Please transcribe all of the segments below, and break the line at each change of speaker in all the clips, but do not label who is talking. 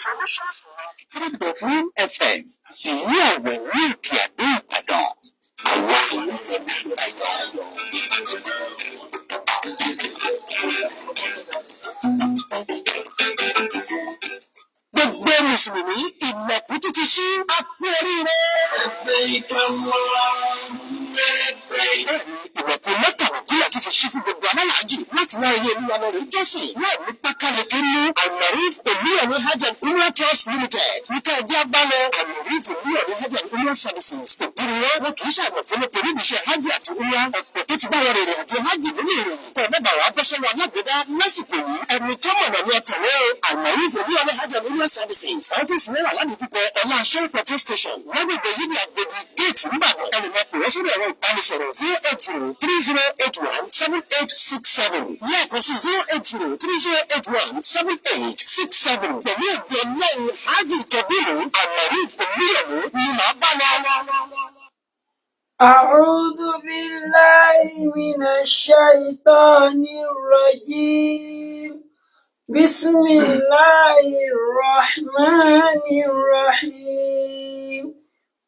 Solutions 93.9 FM, ìlú Ọ̀wọ̀ ní Òkè Àdó, Ìbàdàn. Àwa lọ́nà àbáyọ. Gbogbo Mùsùlùmí, ilẹ̀kùn títí sí, a kú oríire. Ilẹ̀kùn Mẹ́kà Mẹ̀dínà tún ti ṣí fún gbogbo alálàájì láti wá ilé Olúwa lọ rè jọ́sìn láì ní pákáleke nú. Almaroof Olúyọ̀lé Hajj and Umrah Tours Limited nípa ẹjẹ́ agbálẹ̀. Almaroof Olúyọ̀lé Hajj and Umrah Services, òbí ni wọ́n kì í ṣàmọ̀ fún lóko níbi iṣẹ́ hajj àti umrah. Ọ̀pọ̀ tó ti bá wọn rìnrìn àjò hajj nínú ìròyìn kọ̀ mẹ́bàá wàá bọ́ sọ́wọ́ alágbèédá lásìkò yìí. Ẹni tó mọ̀nà ní ọ̀tẹ̀lẹ́ o. Almaroof Olúyọ̀lé Hajj and Umrah Services, ọ́fíìsì wọn wà ládùúgbò ọlá Shell petrol station, lágbègbè yìí ní Agbègbè gate nìbàdàn. Ẹnì kan pè wọ́n sórí ẹ̀rọ ìbánisọ̀rọ̀ 08030817867, lẹ́ẹ̀kan sí, 08030817867. Pẹ̀lú ẹ̀gbẹ́ Ọlọ́run, hajj tọdún, Almaroof Olúyọ̀lé ni màá bá lọ.
أعوذ بالله من الشيطان الرجيم. بسم الله الرحمن الرحيم.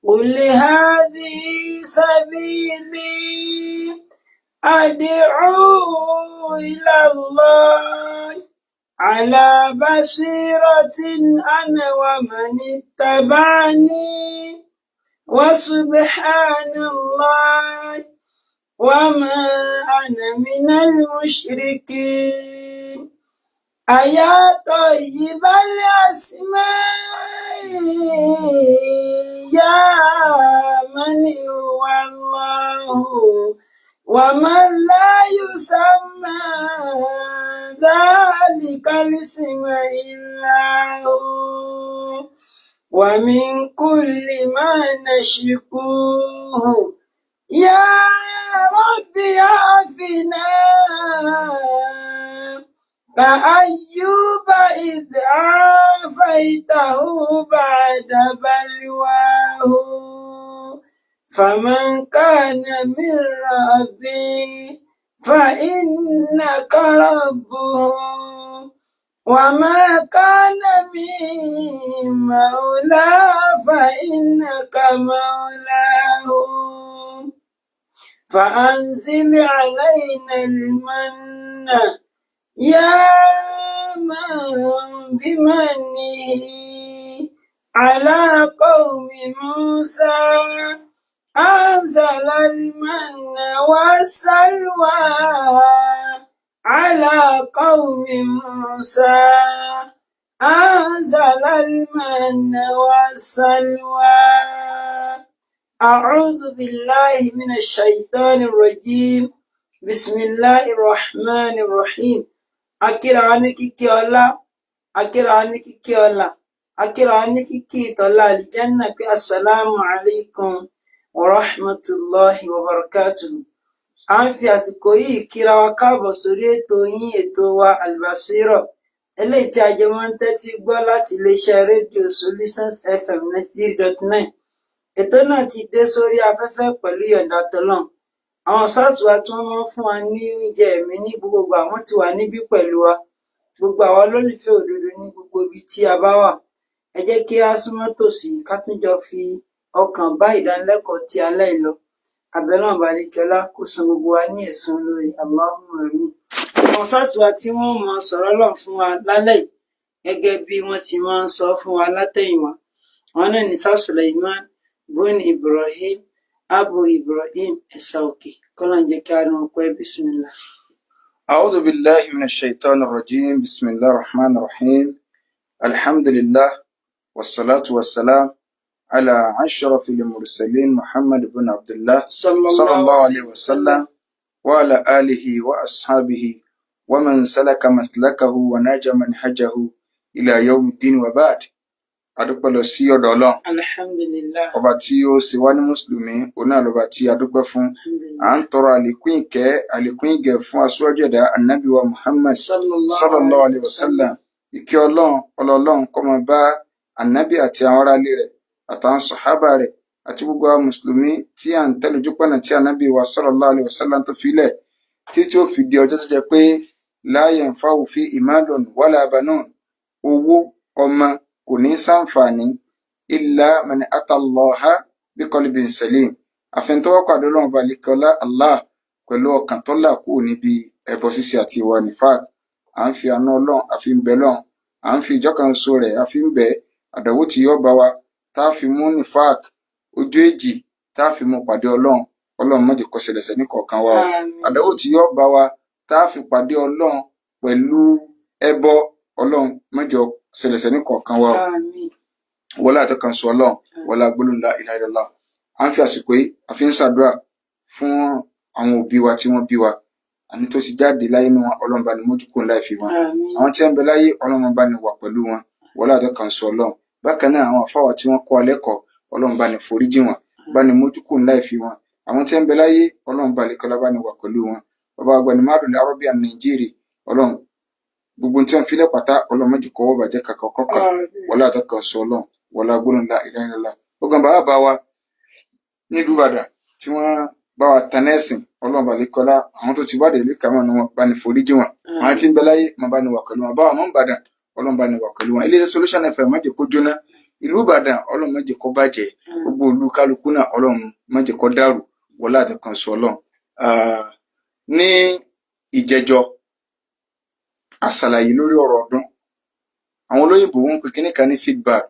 قل هذه سبيلي أدعو إلى الله على بصيرة أنا ومن اتبعني، وسبحان الله وما أنا من المشركين. أيا طيب الأسماء، يا من هو الله ومن لا يسمى ذلك الاسم إلا هو، ومن كل ما نشكوه يا رب عافنا، كأيوب إذ عافيته بعد بلواه، فمن كان من ربي فإنك ربه، وما كان من مولى فإنك مولاه، فأنزل علينا المن يا من بمنه على قوم موسى أنزل المن والسلوى، على قوم موسى أنزل المن والسلوى. أعوذ بالله من الشيطان الرجيم. بسم الله الرحمن الرحيم. Akíra wa ní kíkí ọlá, akíra wa ní kíkí ọlá, akíra wa ní kíkí ìtọ́lá àlìjánà pé السلام عليكم ورحمة الله وبركاته. À ń fi àsìkò yìí kíra wa káàbọ̀ sórí ètò yín, ètò wa, Albasiro, eléyìí tí a jọ máa ń tẹ́tí gbọ́ láti iléeṣẹ́ rédíò Solutions FM 93.9. Ètò náà ti dé sórí afẹ́fẹ́ pẹ̀lú ìyọ̀ǹda tọlọ́run. Àwọn sars wa tí wọ́n máa ń fún wa ní oúnjẹ ẹ̀mí ní gbogbo ìgbà, wọ́n ti wà níbí pẹ̀lú wa. Gbogbo àwa olólùfẹ́ òdodo ní gbogbo ibi tí a bá wà, ẹ jẹ́ kí á súnmọ́ tòsí ká tún jọ fi ọkàn bá ìdánilẹ́kọ̀ọ́ tí alẹ́ yìí lọ. Àbẹ̀lọ́run Balẹ̀kẹ́lá kó san gbogbo wa ní ẹ̀san lórí. اللهم آمين. Àwọn sars wa tí wọ́n máa sọ̀rọ̀ Ọlọ́run fún wa lálẹ́ yìí, gẹ́gẹ́ bí wọ́n ti máa ń sọ fún wa látẹ̀yìnwá, àwọn náà ní Sars Suleiman bun Ibrahim, Abu Ibrahim Ẹ̀sà Òkè. Kọ́lọ́n jẹ́ kí á rí wọn pẹ́. بسم الله.
أعوذ بالله من الشيطان الرجيم. بسم الله الرحمن الرحيم. الحمد لله والصلاة والسلام على أشرف المرسلين محمد بن عبد الله صلى الله عليه وسلم وعلى آله وأصحابه ومن سلك مسلكه ونهج منهجه إلى يوم الدين، وبعد. Adúpẹ́ lọ sí ọ̀dọ̀ Ọlọ́run,
الحمد لله.
ọba tí ó ṣe wá ní mùsùlùmí. Òun náà lọba tí a dúpẹ́ fún. À ń tọrọ àlékún ìkẹ́, àlékún ìgẹ̀ fún aṣíwájú ẹ̀dá, Ànábì wa Muhammad صلى الله عليه وسلم. Ìkẹ́ Ọlọ́run, ọlọ́run kó máa bá Ànábì àti àwọn aráalé rẹ̀ àtàwọn sàhábà rẹ̀ àti gbogbo àwọn mùsùlùmí tí à ń tẹ̀lé ojú pọ̀nà tí Ànábì wa صلى الله عليه وسلم tó filẹ̀, títí ó fi di ọjọ́ tó jẹ́ pé لا ينفع فيه مال ولا بنون, owó, ọmọ kò Kò ní sàǹfààní illa man ata Allaha bi qalbin salim, àfẹn tó wá pàdé Ọlọ́run balikọ́lá Allah pẹ̀lú ọkàn tó là kúrò níbi ẹbọ ṣíṣe àti ìwà nifaq. À ń fi àánú Ọlọ́run àfi ń bẹ lọ́run, à ń fi ìjọkan so rẹ̀ àfi ń bẹ àdánwò tí yóò bá wa tá a fi mú nifaq ojú èjì tá a fi mú pàdé Ọlọ́run. Ọlọ́run má jẹ́ kó ṣẹlẹ̀ sẹ́ni kọ̀ọ̀kan wa o.
Àmín.
Àdánwò tí yóò bá wa tá a fi pàdé Ọlọ́run pẹ̀lú ẹbọ, Ọlọ́run má jẹ́ ó ṣẹlẹ̀ sẹ́ni kọ̀ọ̀kan wa o.
Àmín.
Wọlé àtọkàn sọ Ọlọ́run, wọlé agbólóhùn la ilaha illallah. À ń fi àsìkò yìí a fi ń ṣàdúrà fún àwọn òbí wa tí wọ́n bí wa, àní tó ti jáde láyé nínú wọn, Ọlọ́run bá ní mójú kúrò láì fi wọn.
Àmín.
Àwọn tí ń bẹ láyé, Ọlọ́run bá ní wà pẹ̀lú wọn, wọlé àtọkàn sọ Ọlọ́run. Bákan náà, àwọn àfáwà tí wọ́n kọ́ wa lẹ́kọ̀ọ́, Ọlọ́run bá ní foríjì wọn, bá ní mójú kúrò láì fi wọn. Àwọn tí ń bẹ láyé, Ọlọ́run bá lè kọlá bá ní wà pẹ̀lú wọn. Bàbá àgbà ní mádùn Arabian Nàìjíríà, Ọlọ́run gbogbo tí wọ́n filẹ̀ pátá, Ọlọ́run má jẹ́ kọ́wọ́ bàjẹ́ kàkọ́ kọ́kà.
Àmín.
Wọlé àtọkàn sọ Ọlọ́run, wọlé agbóhùn la ilaha illallah. Gbogbo bàbá bá wa nílùú Ìbàdàn tí wọ́n bá wa tan ẹ̀sìn, Ọlọ́run balẹ̀kọ́lá, àwọn tó ti wá délé kàmá ni wọn bá ní foríjì wọn. Àwọn tí ń bẹ láyé, wọn bá ní wà pẹ̀lú wọn. Báwa mọ́ Ìbàdàn, Ọlọ́run bá ní wà pẹ̀lú wọn. Iléeṣẹ́ Solution FM, má jẹ́ kó jóná. Ìlú Ìbàdàn, Ọlọ́run má jẹ́ kó bàjẹ́. Gbogbo ìlú kálukú náà, Ọlọ́run má jẹ́ kó dàrú, wọlé àtọkàn sọ Ọlọ́run. Ní ìjẹjọ, a ṣàlàyé lórí ọ̀rọ̀ ọdún. Àwọn olóyìnbó wọn ń pè kíní kan ní feedback.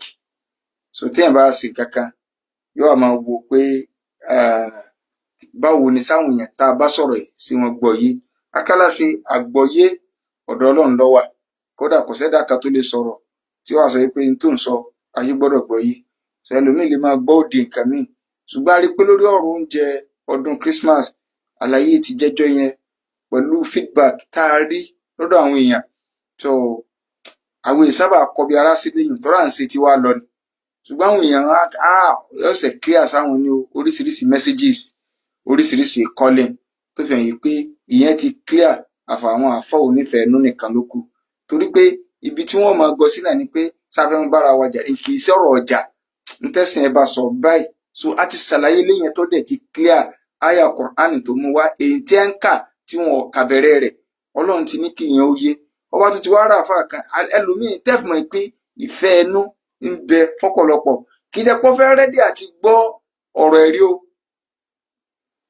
So téèyàn bá ṣe kankan, yóò wá máa wo pé báwo ni sáwọn èèyàn tá a bá sọ̀rọ̀ yìí sí wọn gbọ́ yé. Akálàṣe àgbọ́yé ọ̀dọ̀ Ọlọ́run ló wà. Kódà kò sẹ́dá kan tó lè sọ̀rọ̀ tí wàá sọ pé n tó ń sọ ayé gbọ́dọ̀ gbọ́ yé. So ẹlòmíì lè máa gbọ́ òdì nǹkan míì, ṣùgbọ́n a rí i pé lórí ọ̀rọ̀ oúnjẹ ọdún Christmas, àlàyé ti jẹ́jọ́ yẹn pẹ̀lú feedback tá a rí lọ́dọ̀ àwọn èèyàn, so àwọn èèyàn sábà kọbi ara sí lẹ́yìn tọ́ra à ń ṣe tiwa lọ ni. Ṣùgbọ́n àwọn èèyàn á ọ̀sẹ̀ clear sáwọn ní oríṣiríṣi messages, oríṣiríṣi calling tó fi hàn yìí pé ìyẹn ti clear. Àfàwọn àfọ onífẹ̀ẹ́ nú nìkan ló kù, torí pé ibi tí wọ́n máa gọ sí náà ni pé sáfẹ́ ń bára wa jà, kì í sọ̀rọ̀ ọjà ntẹ́sìn ẹ bá sọ báyìí. So a ti ṣàlàyé léyìn tó dẹ̀ ti clear, aya Quran tó mú wá, èyí tí ẹ ń kà tí wọn ò kà bẹ̀rẹ̀ rẹ̀, Ọlọ́run ti ní kí ìyẹn ó yé. Ọba tó ti wá rà fún àkàn ẹlòmíín tẹ́fùmọ̀ pé ìfẹ́ ẹnu ń bẹ fọ́pọ̀lọpọ̀, kì í jẹ́ pọ́ fẹ́ ready àti gbọ́ ọ̀rọ̀ ẹ̀rí o.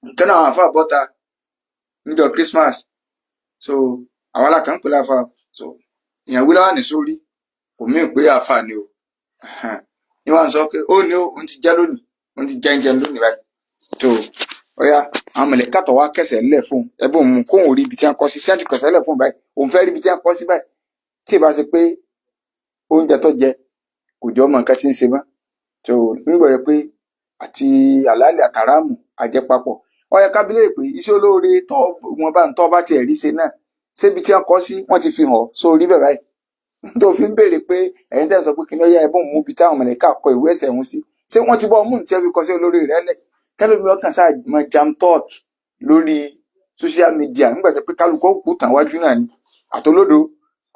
Nǹkan náà, àwọn àfa bọ́ta níjọ́ Christmas, so àwọn alákan ń pè láfa. So ìyẹn wí láwà ní sórí, kò mí pé àfa ni o. Ní wàá sọ pé ó ní ó òun ti jẹ́ lónìí, òun ti jẹ́ ń jẹun lónìí báyìí. Tó ọyá, àwọn mọ̀lẹ́kà tó wá kẹsẹ̀ ńlẹ̀ fún un, ẹbí òun mú kóun rí ibi tí wọ́n kọ́ sí sí àti kẹsẹ̀ ńlẹ̀ fún un báyìí, òun fẹ́ rí ibi tí wọ́n kọ́ sí báyìí. Tí ì bá ṣe pé oúnjẹ tó jẹ kò jọ mọ nǹkan tí ń ṣe mọ́. Tó nígbà yẹn pé àti àlàálẹ̀ àtàràmù àjẹpapọ̀, ó yẹ ká bi léèrè pé iṣẹ́ olóore tó wọn bá ń tọ́ bá tiẹ̀ rí ṣe náà, ṣébi tí wọ́n kọ́ sí wọ́n ti fi hàn sórí bẹ́ẹ̀ báyìí tó fi ń béèrè pé ẹ̀yin tẹ́ ń sọ pé kí ni ó yá, ẹbùn mú ibi táwọn mọ̀lẹ́kà kọ ìwé ẹ̀ṣẹ̀ wọn sí, ṣé wọ́n ti bọ́ ọmú tí ẹ fi kọ sí olórí rẹ lẹ̀? Tẹ́lẹ̀mí ọkàn sáà máa jam talk lórí social media nígbà tó pé kálukú ó kú tàn wájú náà ni, àtolódo,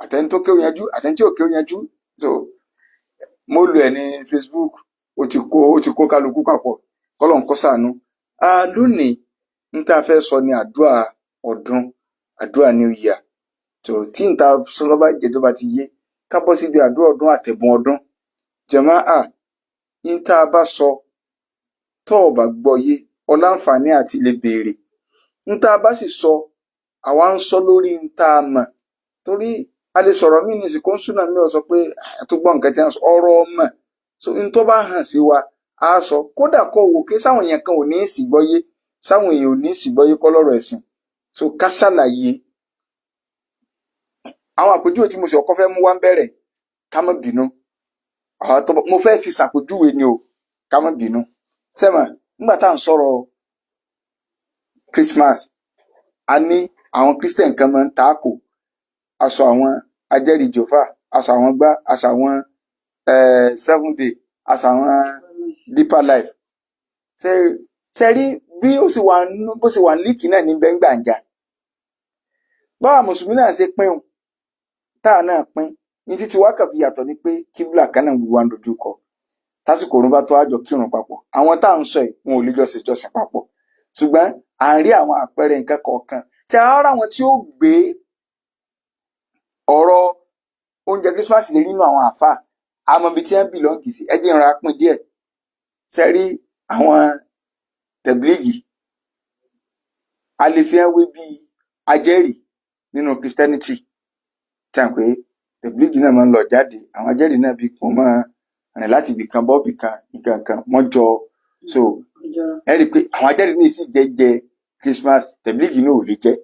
àtẹni tó kéwòn yanjú, àtẹni tí ò kéwòn yanjú. So mo lù ẹ ní Facebook, ó ti kó kálukú papọ̀, kọ́lọ̀ ń kó sànú. Lónìí, n tá a fẹ́ sọ ni àdúrà ọdún, àdúrà New Year. Tó tí n ta sọlọ́ bá jẹ́ tó bá ti yé, ká bọ́ síbi àdúrà ọdún àtẹ̀bùn ọdún. Jàmáà, n tá a bá sọ tó o bá gbọ́ yé, ọláǹfààní àti lè béèrè. N tá a bá sì sọ, àwa ń sọ lórí n tá a mọ̀, torí a lè sọ̀rọ̀ mí ní ìsìnkú súnà mi ò sọ pé tó gbọ́ nǹkan tí wọ́n sọ ọ̀rọ̀ ọmọ. So n tó bá hàn sí wa á sọ, kódà kó wò ké sáwọn èèyàn kan ò ní í sì gbọ́ yé, sáwọn èèyàn ò ní í sì gbọ́ yé kọ́ lọ́rọ̀ ẹ̀sìn. So ká ṣàlàyé àwọn àpèjúwe tí mo sì ọkọ fẹ́ mú wá ń bẹ̀rẹ̀. Ká má bínú, àwọn tó mo fẹ́ fi ṣàpèjúwe ni o, ká má bínú. Sẹ́mọ̀ nígbà tá à ń sọ̀rọ̀ Christmas, a ní àwọn Christian kan máa ń taako aṣọ àwọn ajẹ́rìí Jòfà, aṣọ àwọn gbá, aṣọ àwọn Seven Day, aṣọ àwọn Deeper Life. Ṣe ṣe rí bí ó sì wà bó sì wà líìkì náà ní bẹ́ńgbàǹjà, báwa mùsùlùmí náà ṣe pín o, táà náà pín ní títí wákà fi yàtọ̀ ni pé kíbla kan náà gbogbo wa ń dojú kọ. Tásìkò òrùn bá tó, àjọ kírun papọ̀. Àwọn tá à ń sọ yìí, wọn ò lè jọ ṣèjọsìn papọ̀, ṣùgbọ́n à ń rí àwọn àpẹẹrẹ nǹkan kọ̀ọ̀kan tí ara wọn tí ó gbé ọ̀rọ̀ oúnjẹ Christmas lè rí inú àwọn àáfàá. Àmọ́ ibi tí wọ́n belong sí. Ẹ jẹ́ ìrora pín díẹ̀. Ṣe rí àwọn tẹ̀blígì, a lè fi hàn wé bíi ajẹ́rìí nínú Christianity, tí a ń pè tẹ̀blígì náà máa ń lọ jáde. Àwọn ajẹ́rìí náà bí kò máa rìn láti ibì kan bọ́ ibì kan, nǹkan kan wọ́n jọ. So ẹ rí i pé àwọn ajẹ́rìí ní sì jẹ́ jẹ Christmas, tẹ̀blígì náà ò lè jẹ́.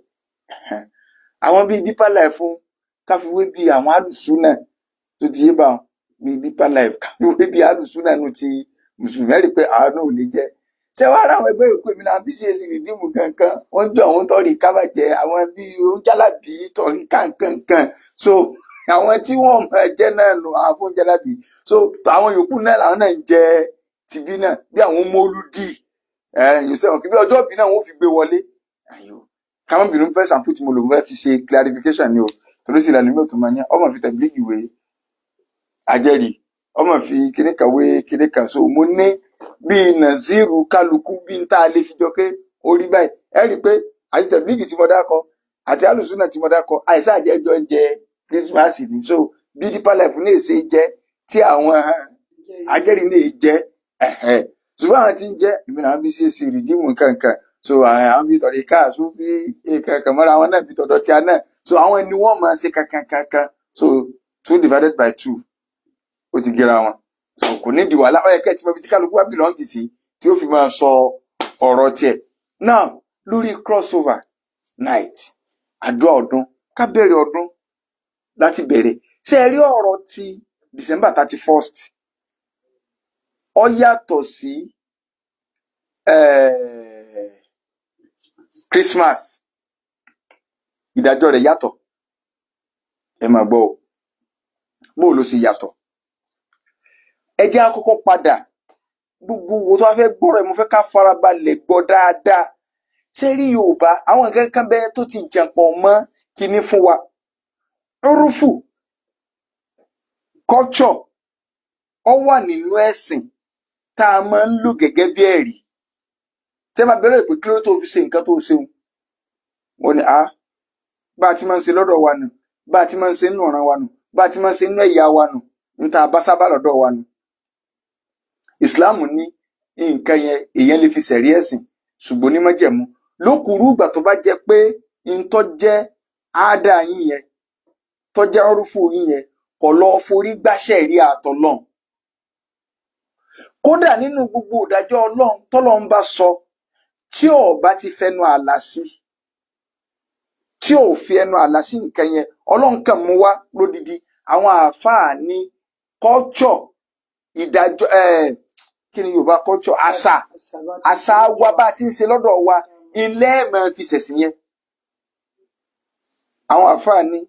Àwọn bíi Deeper Life fún káfíwé bíi àwọn alùsùnà tó ti yé bá wọn bíi Deeper Life, káfíwé bíi alùsùnà nù ti mùsùlùmí, ẹ rí i pé àwọn náà ò lè jẹ́. Ṣé wàá rà àwọn ẹgbẹ́ yòókù mi náà, BCAC, Redeem kankan, wọ́n jọ àwọn tọ́rì kábàjẹ́, àwọn bíi oúnjálàbí tọ́rì kankankan. So àwọn tí wọ́n máa jẹ́ náà nù, àwọn fún jálàbí. So àwọn yòókù náà làwọn náà ń jẹ tìbí náà, bí àwọn mọ́lúdì ẹ̀yìn sẹ́wọ̀n kí bí ọjọ́ ìbí náà wọ́n fi gbé wọlé. Àyò káwọn bínú fẹ́ sàǹfù tí mo lò, mo fẹ́ fi ṣe clarification ni o, torí sì lànà mi ò tún máa ní ọmọ fi tẹ̀blígì wé ajẹ́rìí, ọmọ fi kíní kan wé kíní kan. So mo ní bíi nàzírù kálukú bíi n tá a lè fi jọ pé ó rí báyìí. Ẹ rí i pé àti tẹ̀blígì tí mo dákọ àti alùsùnà tí mo dákọ, àìsàn àjẹjọ ń jẹ Christmas ni. So bí Deeper Life ní èsè jẹ tí àwọn ajẹ́rìí ní jẹ ẹ̀hẹ́, ṣùgbọ́n àwọn tí ń jẹ́ ìmìnira àwọn bí CAC, Redeem nǹkan, so àwọn bíi tọ̀dọ̀ káàsó bí nǹkan kan mọ́ra àwọn náà, bíi tọ̀dọ̀ tí a náà. So àwọn ẹni wọ́n máa ṣe kankan kankan. So two divided by two, ó ti gera wọn. So kò ní di wàhálà. Ó yẹ kẹ́ ẹ ti mọ ibi tí kálukú wá belong sí tí ó fi máa sọ ọ̀rọ̀ tiẹ̀ náà lórí crossover night, àdúrà ọdún, ká bẹ̀rẹ̀ ọdún láti bẹ̀rẹ̀. Ṣé ẹ rí ọ̀rọ̀ ti December 31st, ó yàtọ̀ sí Christmas. Ìdájọ́ rẹ̀ yàtọ̀. Ẹ máa gbọ́ o, bó ló ṣe yàtọ̀? Ẹ jẹ́ á kọ́kọ́ padà. Gbogbo wo tó bá fẹ́ gbọ́rọ̀ ẹ̀, mo fẹ́ ká farabalẹ̀ gbọ́ dáadáa. Ṣé rí Yorùbá, àwọn nǹkan kan bẹ́ẹ̀ tó ti jànpọ̀ mọ́ kinní fún wa, rúfù culture, ó wà nínú ẹ̀sìn tá a máa ń lò gẹ́gẹ́ bí ẹ̀rí. Tẹ́ máa bẹ̀rẹ̀ pé kí ló tó fi ṣe nǹkan tó ṣeun, wọ́n ní a bá a ti máa ń ṣe lọ́dọ̀ wa nù, bá a ti máa ń ṣe nínú ọ̀ràn wa nù, bá a ti máa ń ṣe nínú ẹ̀yà wa nù, ń ta bá sábà lọ́dọ̀ wa nù. Ìsìláàmù ní nǹkan yẹn èèyàn lè fi ṣẹ̀rí ẹ̀sìn, ṣùgbọ́n ní májẹ̀mú lókùrú ìgbà tó bá jẹ́ pé ntọ́ jẹ́ àádá yín yẹn, tó jẹ́ ọrùfù yín yẹn, kò lọ forí gbáṣẹ̀ rí àtọ̀lọ́n. Kódà nínú gbogbo ìdájọ́ Ọlọ́run tọ́lọ́run bá sọ, tí ò bá ti fẹnu àlà sí, tí ò fi ẹnu àlà sí nǹkan yẹn, Ọlọ́run kàn mú wá lódidi. Àwọn àáfàá ní culture, ìdájọ́ kí ni Yorùbá culture? Àṣà. Àṣà wa, bá a ti ń ṣe lọ́dọ̀ wa, ilé ẹ̀ máa fi ṣẹ̀sìn yẹn. Àwọn àáfàá ní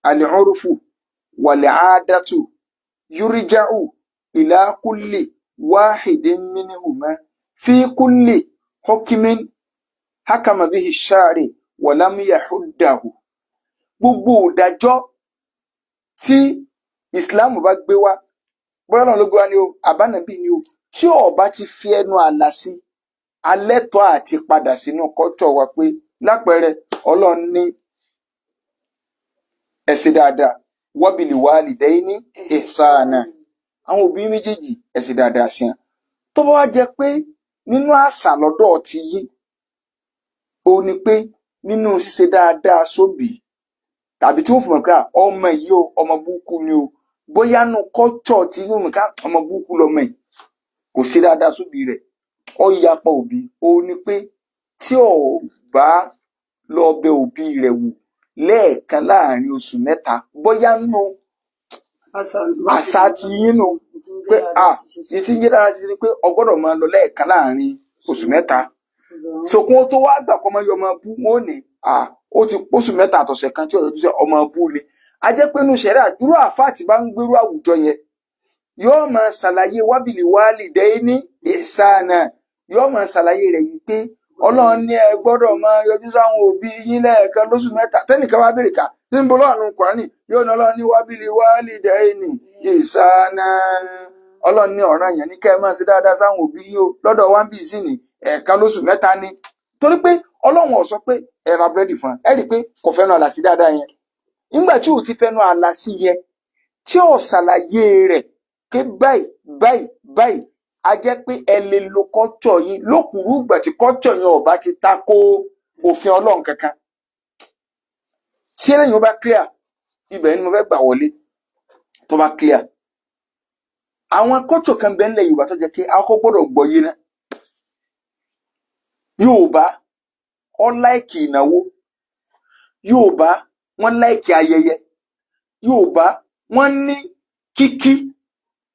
al-urfu wal-aadatu yurja'u ila kulli wahidin minhuma fi kulli hukmin hakama bihi ash-shari wa lam yahuddahu. Gbogbo ìdájọ́ tí Ìsìláàmù bá gbé wá, bóyá Ọlọ́run ló gbé wá ni o, àbánàbí ni o, tí ó bá ti fi ẹnu àlà sí alẹ́tọ̀ àti padà sínú kọ́tọ̀ wa pé, lápẹẹrẹ, Ọlọ́run ní ẹ ṣe dáadáa, wabil walidayni ihsana, àwọn òbí méjèèjì, ẹ ṣe dáadáa sí wọn. Tó bá wá jẹ́ pé nínú àṣà lọ́dọ̀ ti yín ó ní pé nínú ṣíṣe dáadáa sóbìí, tàbí tí wọ́n fi mọ̀ pé ọmọ yìí o, ọmọ burúkú ni o, bóyá nù kọ́tọ̀ tí wọ́n mọ̀ ká ọmọ burúkú lọmọ yìí, kò sí dáadáa sóbìí rẹ̀, ó yapa òbí, ó ní pé tí ò bá lọ bẹ òbí rẹ̀ wò lẹ́ẹ̀kan láàrin oṣù 3, bóyá nù àṣà ti yín nù pé à ìtí ń yé dára sí ni pé o gbọ́dọ̀ máa lọ lẹ́ẹ̀kan láàrin oṣù 3. Sokun tó wá gbà kọ́ ọmọ yọ ọmọ bú, wọn ò ní à ó ti pósù 3 àtọ̀sẹ̀ kan tí ọ̀rọ̀ tó ṣe ọmọ bú ni. A jẹ́ pé inú ṣẹ̀ríà àdúrà, àfáà tí bá ń gbérú àwùjọ yẹn yóò máa ṣàlàyé wabil walidayni ihsana, yóò máa ṣàlàyé rẹ̀ yìí pé Ọlọ́run ní ẹ gbọ́dọ̀ máa yọjú sáwọn òbí yín lẹ́ẹ̀kan lóṣù 3. Tẹ́nìkan bá béèrè ká tí ń bọ́ lọ́rùn Kùránì, yóò ní Ọlọ́run ní wabil walidayni ihsana, Ọlọ́run ní ọ̀ràn yẹn ní kẹ́ ẹ máa ṣe dáadáa sáwọn òbí yín o. Lọ́dọ̀ wá ń bì sí ní ẹ̀ẹ̀kan lóṣù 3 ni, torí pé Ọlọ́run ò sọ pé ẹ ra búrẹ́dì fún ẹ. Rí i pé kò fẹ́nu àlà sí dáadáa yẹn. Nígbà tí ò ti fẹ́nu àlà sí yẹn, tí ò ṣàlàyé rẹ̀. Pé báyìí báyìí báyìí, a jẹ́ pé ẹ lè lo culture yín lókùrú ìgbà tí culture yẹn ò bá ti ta ko òfin Ọlọ́run kankan. Tí eléyìí ó bá clear, ibẹ̀ ni mo fẹ́ gbà wọlé. Tó bá clear, àwọn culture kan bẹ́ẹ̀ ńlẹ̀ Yorùbá tó jẹ́ pé akọ́ gbọ́dọ̀ gbọ́ yé náà. Yorùbá ó like ìnáwó, Yorùbá wọ́n like ayẹyẹ, Yorùbá wọ́n ní kíkí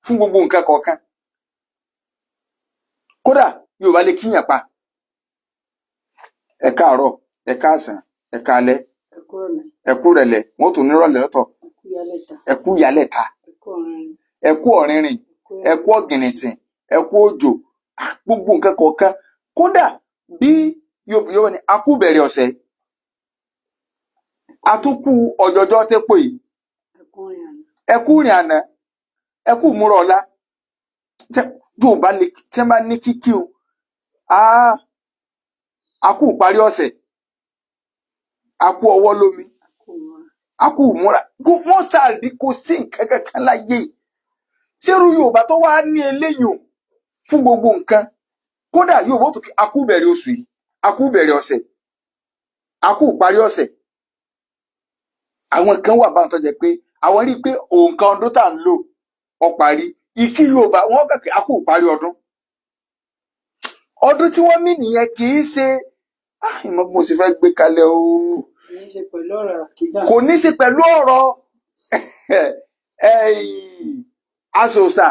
fún gbogbo nǹkan kọ̀ọ̀kan. Kódà Yorùbá lè kíyàn pa ẹ káàárọ̀, ẹ káàsán, ẹ káalẹ́,
Ẹ kú ọ̀lẹ́.
Ẹ kú rẹ̀lẹ̀, wọ́n tún nírọ̀lẹ́ lọ́tọ̀.
Ẹ kú yálẹ̀ta.
Ẹ kú yálẹ̀ta.
Ẹ kú ọ̀rìnrìn.
Ẹ kú ọ̀rìnrìn.
Ẹ kú
Ẹ kú ọ̀gìnìntìn, ẹ kú òjò. Ah, gbogbo nǹkan kọ̀ọ̀kan. Kódà bí Yorùbá ní a kú bẹ̀rẹ̀ ọ̀sẹ̀, a tún kú ọjọ́jọ́ tẹ́pọ̀ yìí.
Ẹ kú rìn àná.
Ẹ kú rìn àná, ẹ kú múra ọ̀la. Yorùbá lè tí wọ́n bá ní kíkí o, ah, a kú parí ọ̀sẹ̀, a kú ọwọ́ lómi.
Ẹ kú múra.
A kú múra. Wọ́n sàrí kò sí nǹkan kankan láyé yìí. Sẹ́rù Yorùbá tó wá ní eléyìí o fún gbogbo nǹkan, kódà Yorùbá tó kí a kú bẹ̀rẹ̀ oṣù yìí, a kú bẹ̀rẹ̀ ọ̀sẹ̀, a kú parí ọ̀sẹ̀. Àwọn kan wà báwọn tó jẹ́ pé àwọn rí i pé òǹkà ọdún tá à ń lò ó parí. Ìkí Yorùbá wọn kàn pé a kú parí ọdún. Ọdún tí wọ́n mí nìyẹn kì í ṣe, ah, ìmọ̀ bí mo sì fẹ́ gbé kalẹ̀ o.
Kì í ṣe pẹ̀lú ọ̀rọ̀ àkídà.
Kò ní í ṣe pẹ̀lú ọ̀rọ̀ aṣòṣà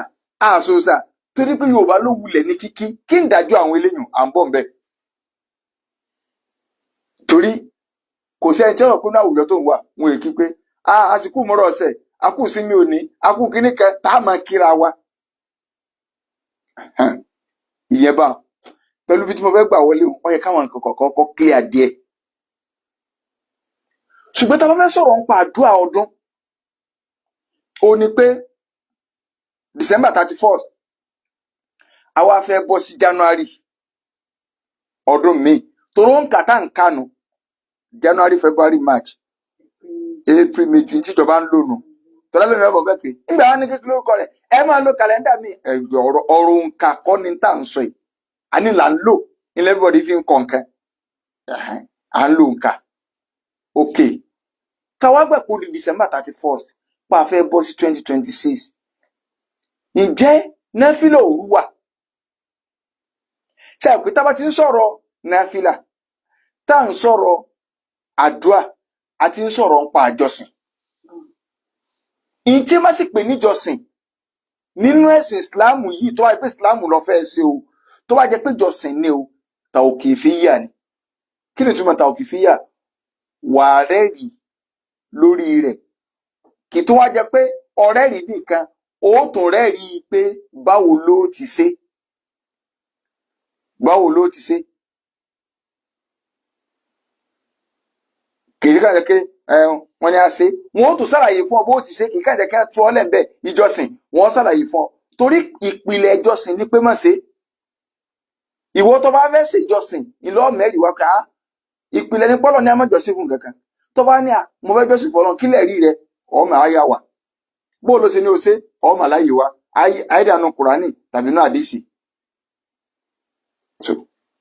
aṣòṣà, torí pé Yorùbá ló wulẹ̀ ní kíkí. Kí ń dájọ́ àwọn eléyìí, à ń bọ̀ ń bẹ̀, torí kò sẹ́ni tí ọ̀rọ̀ kúnú àwùjọ tó ń wà wọn èkí pé àsìkò mọ́rọ̀ ọ̀sẹ̀, akú sinmi òní, akú kíní kan tá a máa kíra wa. Ìyẹn bá pẹ̀lú bí tí mo fẹ́ gbà wọlé o, ó yẹ káwọn nǹkan kọ̀ọ̀kan kọ́ clear díẹ̀. Ṣùgbọ́n tá a bá fẹ́ sọ̀rọ̀ nípa àdúrà ọdún, ó ní pé December 31st, àwa fẹ́ bọ́ sí January ọdún míì, toró ń kà tá à ń kànú January, February, March, April, May, June tíjọba ń lò nù. Tọ́lá lómi ọ̀bọ̀ bẹ́ẹ̀ pé nígbà wọn ní kékeré lórúkọ rẹ̀, ẹ máa lo kàlẹ́ndà mi. Ẹ̀gbẹ́ ọ̀rọ̀ ọ̀rọ̀ òǹkà kọ́ ni tá à ń sọ yìí. Àní là ń lò ilẹ̀, everybody fi ń kọ̀ nǹkan. Ẹ̀hẹ́n, à ń lo òǹkà. Ok, káwá gbà pé ó di December 31st, pa a fẹ́ bọ́ sí 2026. Ǹjẹ́ náfìlà òru wà? Ṣe àpè tá a bá ti ń sọ̀rọ̀ náfìlà, tá à ń sọ̀rọ̀ àdúà, àti ń sọ̀rọ̀ nípa àjọsìn, ìyí tí má sì pè níjọsìn nínú ẹ̀sìn Ìsìláàmù yìí, tó bá jẹ́ pé Ìsìláàmù lọ fẹ́ ṣe o, tó bá jẹ́ pé ìjọsìn ni o, tàòkìfíyà ni. Kí ni ìtumọ̀ tàòkìfíyà? Wà á rẹ́rìí lórí rẹ̀. Kì tó wá jẹ́ pé ọ̀rẹ́rìí nìkan, ó tún rẹ́rìí pé báwo ló ti ṣe, báwo ló ti ṣe. Kì í kàn jẹ́ pé wọ́n ní a ṣe, wọ́n ó tún ṣàlàyé fún ọ bó ti ṣe. Kì í kàn jẹ́ kí wọ́n tú ọ lẹ́ńbẹ̀. Ìjọsìn, wọ́n ṣàlàyé fún ọ, torí ìpìlẹ̀ ìjọsìn ni pé má ṣe. Ìwọ tó bá fẹ́ ṣèjọsìn, ìlọ mẹ́rin wá ká ìpìlẹ̀ ní pọ́lọ̀ ní amájọsìn fún kankan. Tó bá ní à mo fẹ́ jọ́sìn fọlọ́n, kílẹ̀ rí rẹ, ọmọ àyà wà bó ló ṣe ní o ṣe, ọmọ aláyè wa àìdànù Kùránì tàbí inú àdìsí.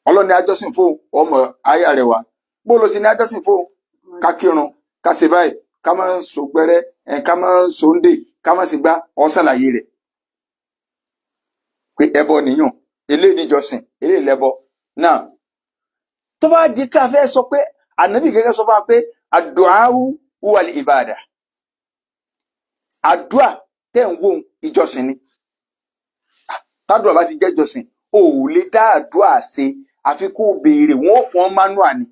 Ọlọ́ni ajọ́sìn fún ọmọ àyà rẹ wá, bó ló ṣe ní ajọ́sìn fún, ká kírun, ká ṣe báyìí, ká má so gbẹ́rẹ́, ká má so ń dè, ká má sì gbá ọ, ṣàlàyé rẹ̀ pé ẹbọ nìyàn, eléyìí níjọsìn, eléyìí lẹbọ náà. Tó bá di ká fẹ́ sọ pé ànábì gẹ́gẹ́ sọ fún wa pé àdùáhù wal ìbàdà, àdúà tẹ̀ ń wò ìjọsìn ni. Tádùá bá ti jẹ́ ìjọsìn, o ò lè dá àdúà ṣe àfi kó o béèrè. Wọn ò fún ọ manua ni,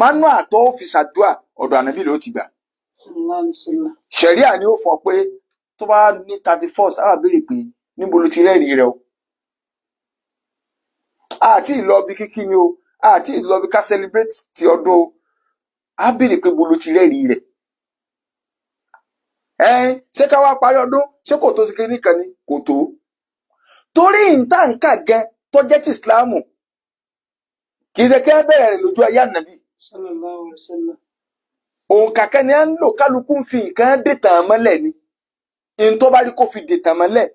manua tó fi ṣàdúà, ọ̀dọ̀ ànábì ló ti gbà.
Sallallahu alaihi wasallam.
Ṣẹ̀ríà ni ó fọ pé tó bá ní 31st, á wà béèrè pé níbo ló ti rẹ́rìí rẹ o. Àti ìlọ bí kíkí ni o, àti ìlọ bí ká celebrate ti ọdún o, á béèrè pé bo ló ti rẹ́rìí rẹ̀. Ẹ ṣé ká wá parí ọdún, ṣé kò tó sí kinní kan ni? Kò tó, torí ìntànkà gẹ tó jẹ́ ti Ìsìláàmù, kì í ṣe kí ẹ bẹ̀rẹ̀ rẹ̀ lójú ayé ànábì.
Sallallahu alaihi wasallam.
Òǹkà kan ni à ń lò, kálukú ń fi nǹkan dètàn mọ́lẹ̀ ni. Ìntọ́ bá rí kó fi dètàn mọ́lẹ̀.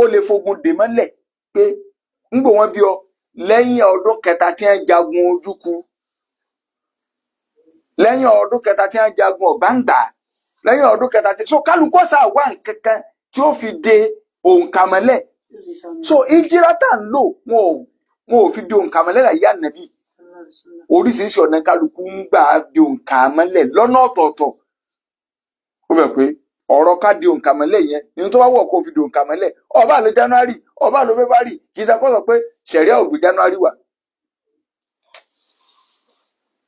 Ó lè fogun dè mọ́lẹ̀ pé ńgbò wọ́n bí ọ lẹ́yìn ọdún kẹta tí wọ́n jagun Ojúku, lẹ́yìn ọdún kẹta tí wọ́n jagun Ọ̀gbáǹgbà, lẹ́yìn ọdún kẹta tí so kálukú ọ̀sà wà nkankan tí ó fi de òǹkà mọ́lẹ̀. So ìjírá tá à ń lò, wọn ò fi de òǹkà mọ́lẹ̀ láyé Ànábì. Oríṣiríṣi ọ̀nà kálukú ń gbà de òǹkà mọ́lẹ̀ lọ́nà ọ̀tọ̀ọ̀tọ̀. Ó fẹ́ pé ọ̀rọ̀ ká de òǹkà mọ́lẹ̀ yẹn ní tó bá wọ̀ kó fi de òǹkà mọ́lẹ̀, ọba ló January, ọba ló February, kì í sakọ́ sọ pé ṣẹ̀ríà ò gbé January wà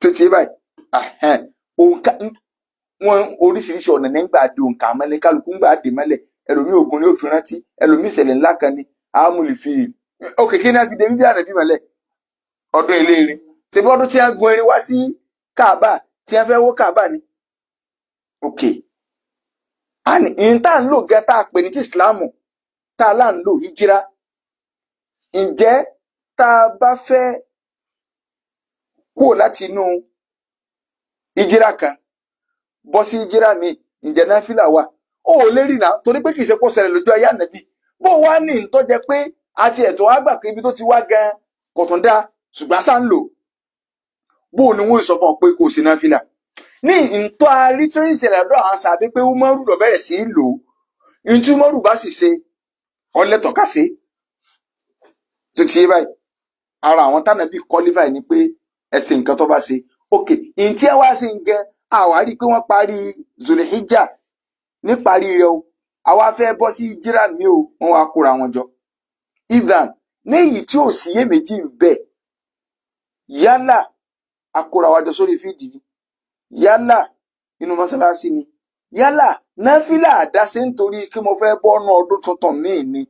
tó ti yé báyìí. Ahẹ́n. Òǹkà wọn, oríṣiríṣi ọ̀nà nígbà de òǹkà mọ́lẹ̀, kálukú ń gbà dè mọ́lẹ̀. Ẹlòmíì ogun ni ó fi rántí, ẹlòmíì ìṣẹ̀lẹ̀ ńlá kan ni àmúlì fi òkè kí ni a fi de bíbí Ànábì mọ́lẹ̀, ọdún eléerin, ṣebí ọdún tí a gun erin wá sí Káàbà, tí a fẹ́ wó Káàbà ni. Òkè àní ìyẹn tá à ń lò gẹ́, tá a pè ní ti Ìsìláàmù, tá a là ń lò hijira, ǹjẹ́ tá a bá fẹ́ kúrò láti inú hijira kan bọ́ sí hijira mi, ǹjẹ́ náfìlà wà? Ó ò lè rí náà, torí pé kì í ṣe kó ṣẹlẹ̀ lójú ayé Ànábì. Bó wá ní ìtọ́jẹ pé àti ẹ̀tọ́ wá gbà pé ibi tó ti wá gan kò tún dáa, ṣùgbọ́n àṣà ń lò, bó ni wọ́n sọ fún ọ pé kò sí náfìlà ní ìtọ́ arítírì ìṣẹ̀lẹ̀ àdó àwọn sàbí pé Umaru lọ bẹ̀rẹ̀ sí í lò ó. Ntí Umaru bá sì ṣe ọlẹ́tọ̀ ká ṣe tó ti yé báyìí. Ara àwọn tánàbí kọ́lífà ni pé ẹsẹ̀ nǹkan tó bá ṣe ok. Ntí ẹ wá sí ń gẹ, àwa rí i pé wọ́n parí Zulhijja níparí rẹ̀ o, àwa fẹ́ bọ́ sí jíra mi o, wọ́n wá kóra wọn jọ ivan ní èyí tí ò sí iyèméjì ń bẹ. Yálà akóra wa jọ sórí fídì ni, yálà inú mọ́sálásí ni, yálà náfìlà àdáṣe nítorí kí mo fẹ́ bọ́nú ọdún tuntun míì ni,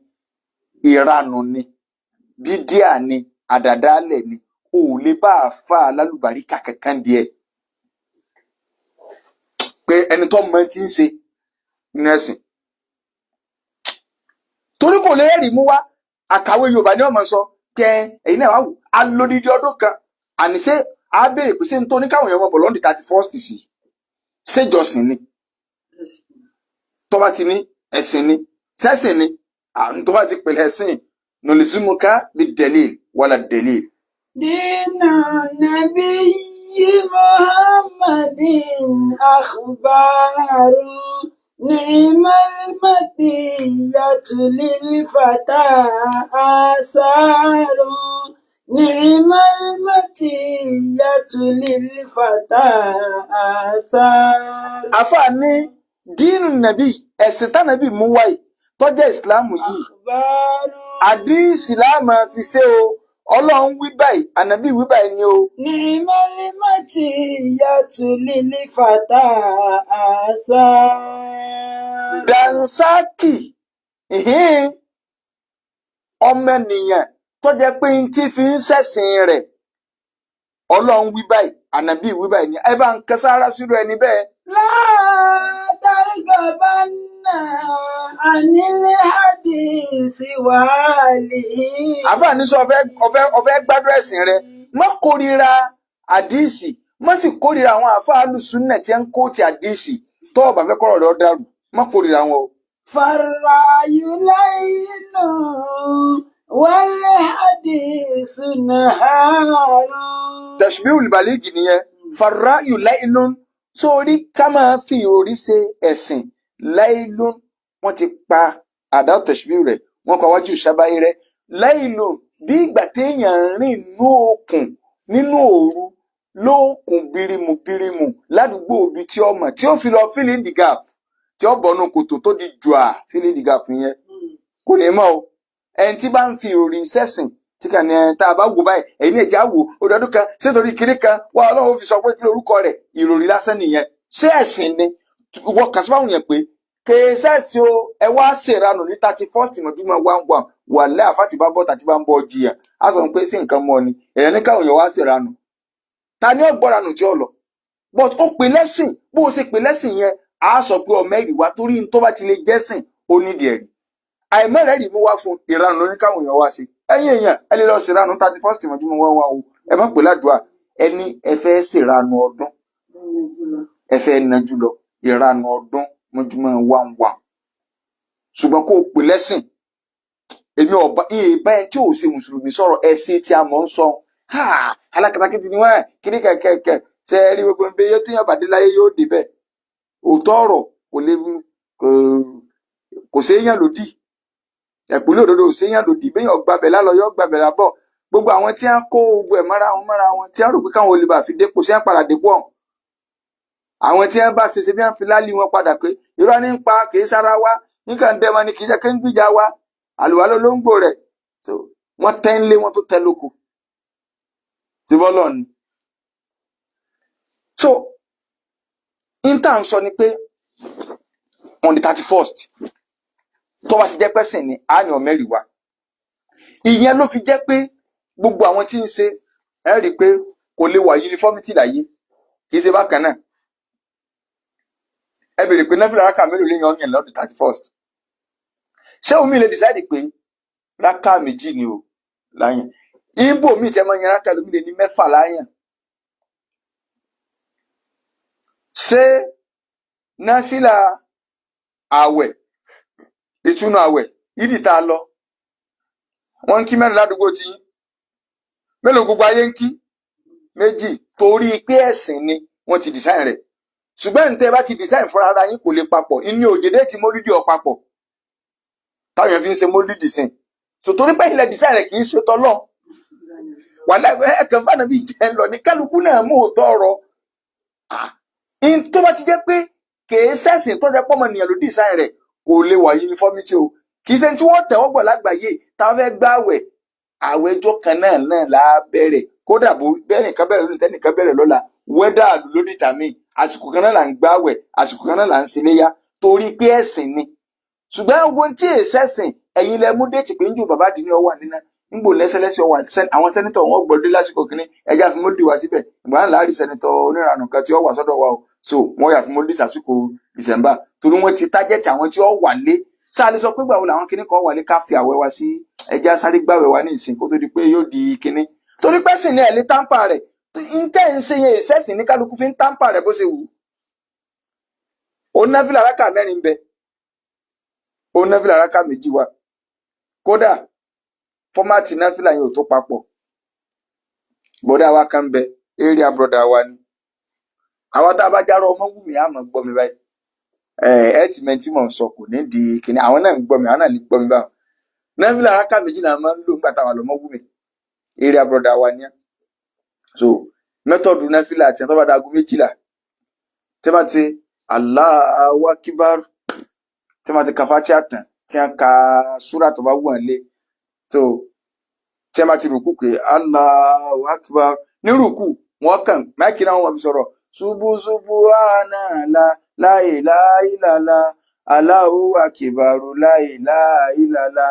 ìranù ni, bídíà ni, àdàdálẹ̀ ni. O ò lè bá àáfàá alálùbáríkà kankan díẹ̀ pé ẹni tó mọ ti ń ṣe nínú ẹ̀sìn, torí kò lè rẹ́rìí mú wá. Àkàwé Yorùbá ni ọmọ sọ kẹ ẹ̀yin náà wá wò alódìdí ọdún kan àníṣe á béèrè pé ṣé n tó ní káwọn èèyàn mọ̀ bọ̀ lọ́ndì 31st sí ṣèjọsìn ni? Tó bá ti ní ẹ̀sìn ni, sẹ́sìn ni àwọn tó bá ti pèlè ẹ̀sìn nùlùsímùká bí delil wàlà delil.
دين نبي محمد أخبار نعم المطية للفتى آثار نعم المطية للفتى آثار.
Àfáà ní dínú nàbí, ẹ̀sìn tánàbí mú wáyé tó jẹ́ ìsìláàmù yìí,
أخبار
àdíìsì láàmà fi ṣe o. Ọlọ́run wí báyìí, ànàbí wí báyìí ni o.
نعم المطية للفتى آثار.
Dànsákì ìhín ọmọnìyàn tó jẹ́ pé ń tí fi ń ṣẹ̀sìn rẹ̀, Ọlọ́run wí báyìí, ànàbí wí báyìí ni, ẹ bá ń kẹsára sírò ẹni bẹ́ẹ̀.
لا ترغبن عن الحديث وآله.
Àfáà ní sọ ọfẹ ọfẹ ọfẹ gbádùn ẹ̀sìn rẹ, má kórìíra àdíìsì, má sì kórìíra àwọn àfáà alùsùnà tí ń kó ti àdíìsì. Tó o bá fẹ́ kọ́rọ̀ rẹ ó dàrú, má kórìíra wọn o.
فالرأي ليل والحديث نهار.
Tashbihul baligi nìyẹn. Farrayu lailun, sórí ká máa fi ìròrí ṣe ẹ̀sìn, lailun, wọ́n ti pa àdá tashbihu rẹ̀, wọ́n pa wájú ìṣàbáyé rẹ̀. Lailun, bí ìgbà téèyàn ń rìn nínú òkun nínú òru, lóòkùn birimu birimu ládùúgbò ibi tí ó mọ̀ tí ó fi lọ fill in the gap, tí ó bọ̀nù kòtò tó di jùà, fill in the gap yẹn kò ní mọ̀ o. Ẹni tí bá ń fi ìròrí sẹ́sìn tí kàn ní ẹ tá a bá wò báyìí, ẹ̀yin ní ẹ̀já wò ọdọọdún kan sétorí kiri kan wà, Ọlọ́run ó fi sọ pé kí lorúkọ rẹ̀, ìròrí lásán nìyẹn. Ṣé ẹ̀sìn ni? Ìwọ kàn sí fáwọn yẹn pé kèésẹ́sì o. Ẹ wá ṣèranù ní 31st mọ̀júmọ́ 1 1 wà lẹ́ àfàtì bá bọ́ tàbí bá ń bọ́ jiyàn, á sọ pé sí nǹkan mọ́ ni èèyàn ní káwọn èèyàn wá ṣèranù. Ta ni ó gbọ́ranù tí ó lọ? But ó pè lẹ́sìn, bó o ṣe pè lẹ́sìn yẹn, á sọ pé ọmọ ẹ̀rí wa, torí n tó bá ti lè jẹ́sìn ó nídìí ẹ̀rí. Àìmọ́rẹ́rì mú wá fún ìranù lóní káwọn èèyàn wá sí. Ẹ̀yin èèyàn, ẹ lè lọ ṣèranù 31st mọ̀júmọ́ 1 1 o. Ẹ má pè ládùúà, ẹni ẹ fẹ́ ṣèranù ọdún, ẹ fẹ́ najú lọ ìranù ọdún mọ́júmọ́ 1 1, ṣùgbọ́n kó o pè lẹ́sìn. Èmi ọba ìyè bá ẹ tí ò ṣe mùsùlùmí sọ̀rọ̀ ẹ̀sìn tí a mọ̀ ń sọ. Ha, alákatakítí ni wọ́n kíní kẹ̀kẹ́kẹ́ ṣe é rí gbogbo ẹgbẹ́ yóò téèyàn bàdé láyé yóò débẹ̀. Òótọ́ ọ̀rọ̀ kò lè kò séèyàn lòdì, ẹ̀pínlẹ̀ òdodo ò séèyàn lòdì. Béèyàn gbabẹ̀ lálọ yọ gbabẹ̀ lábọ̀. Gbogbo àwọn tí wọ́n kó gbogbo ẹ̀ mọ́ra wọn mọ́ra wọn tí wọ́n rò pé káwọn olè bá fi dépò sí àpàrà dépò ọ̀hún, àwọn tí wọ́n bá ṣe ṣe bí wọ́n fi lálì wọn padà pé irọ́ ní ń pa, kì í sára wa nǹkan dẹ́mọ ni, kì í jẹ́ kí ń gbìjà wa àlùwá lólóńgbò rẹ̀. So wọ́n tẹ́ ń lé wọn tó tẹ́ lóko tí bọ́lọ̀ ni. So intan sọ ni pé on the 31st, tó bá ti jẹ́ pẹ́sìn ni á yàn mẹ́rin wa. Ìyẹn ló fi jẹ́ pé gbogbo àwọn tí ń ṣe ẹ rí i pé kò lè wà uniformity láyé, kì í ṣe bákan náà. Ẹ béèrè pé náfìlà rákà mélòó lè yan yàn lọ́dún 31st? Ṣé omi lè decide pé rákà 2 ni o láyàn? Ibo mi tẹ́ máa yan rákà lómi lè ní 6 láyàn. Ṣé náfìlà àwẹ̀ ìtúnu àwẹ̀ ìdí tá a lọ wọ́n ń kí 4 ládùúgbò tí yín, mélòó gbogbo ayé ń kí? 2. Torí pé ẹ̀sìn ni wọ́n ti design rẹ̀. Ṣùgbọ́n ní tẹ́ bá ti design fúnra ara yín kò lè papọ̀. Inú òjèdè ti mólídìí ọ papọ̀ táwọn èèyàn fi ń ṣe mólídìí sìn. So torí pé ilẹ̀ design rẹ̀ kì í ṣe tọ́lọ́ wàhálà ẹ̀kan fún ànábì jẹ́ ń lọ ní kálukú náà mú òótọ́ ọ̀rọ̀. In tó bá ti jẹ́ pé kèé sẹ́sìn tó jẹ́ pọ́mọnìyàn ló design rẹ̀, kò lè wà uniformity o. Kì í ṣe tí wọ́n tẹ̀wọ́ gbọ̀ lágbàáyé táwọn fẹ́ gbààwẹ̀ àwẹjọ kan náà náà la bẹ̀rẹ̀. Kódà bó bẹ́ẹ̀ nìkan bẹ̀rẹ̀ lónìí tẹ́nìkan bẹ̀rẹ̀ lọ́la, wẹ́dà ló dìtàmì. Àsìkò kan náà là ń gbààwẹ̀, àsìkò kan náà là ń ṣe léyà torí pé ẹ̀sìn ni. Ṣùgbọ́n ogun tí èsì ẹ̀sìn ẹ̀yin lẹ mú déètì pé ń jò bàbá àdínní ọwà nínú nígbò lẹ́sẹ̀lẹ́sẹ̀ ọwà àwọn sẹ́nitọ̀ wọn gbọ́dọ̀ lásìkò kínní ẹja fi mọ́lì wá síbẹ̀. Ìgbà náà láàrin sẹ́nitọ̀ oníranù kan tí ó wà sọ́dọ̀ wa o. So wọ́n yà fi mọ́lì sàsìkò December torí wọ́n ti tájẹ́tì àwọn tí ó wà lé. Sáà lè sọ pé gbàwo làwọn kínní kan wà lé ká fi àwẹ̀ wa sí ẹja sáré gbàwẹ̀ wa ní ìsìn kó tó di pé yóò di kínní, torí pẹ́sìn ní ẹ̀ lé táǹpà rẹ̀ ń tẹ́ ń ṣe yẹn ìṣẹ́sìn ní kálukú fi ń táǹpà rẹ̀ bó ṣe wù ú. Òun náfìlà rákà 4 ń bẹ, òun náfìlà rákà 2 wà. Kódà fọ́mátì náfìlà yẹn ò tó papọ̀. Bọ́dà wa kan bẹ, area brother wa ni. Àwọn tá a bá járọ ọmọ wù mí àmọ́ gbọ́ mi báyìí. Ẹ ti mẹ́tí mò ń sọ kò ní di kìnìún. Àwọn náà ń gbọ́ mi, àwọn náà lè gbọ́ mi báwọn. Náfìlà rákà 2 náà máa ń lò nígbà táwa lọ́mọ wù mí, area brother wa ni. So mẹ́tọ̀dù náfìlà àti ẹ̀ tó bá dago 12 tẹ́ bá ti Allahu Akbar, tí wọ́n ti ka Fatiha tán, tí wọ́n ka súrà tó bá wù wọ́n lé, so tí wọ́n bá ti rùkú pé Allahu Akbar ní rùkú, wọ́n kàn máìkì náà wọ́n fi sọ̀rọ̀ ṣubú ṣubú ànàlá láìláìlàlá Allahu Akbar láìláìlàlá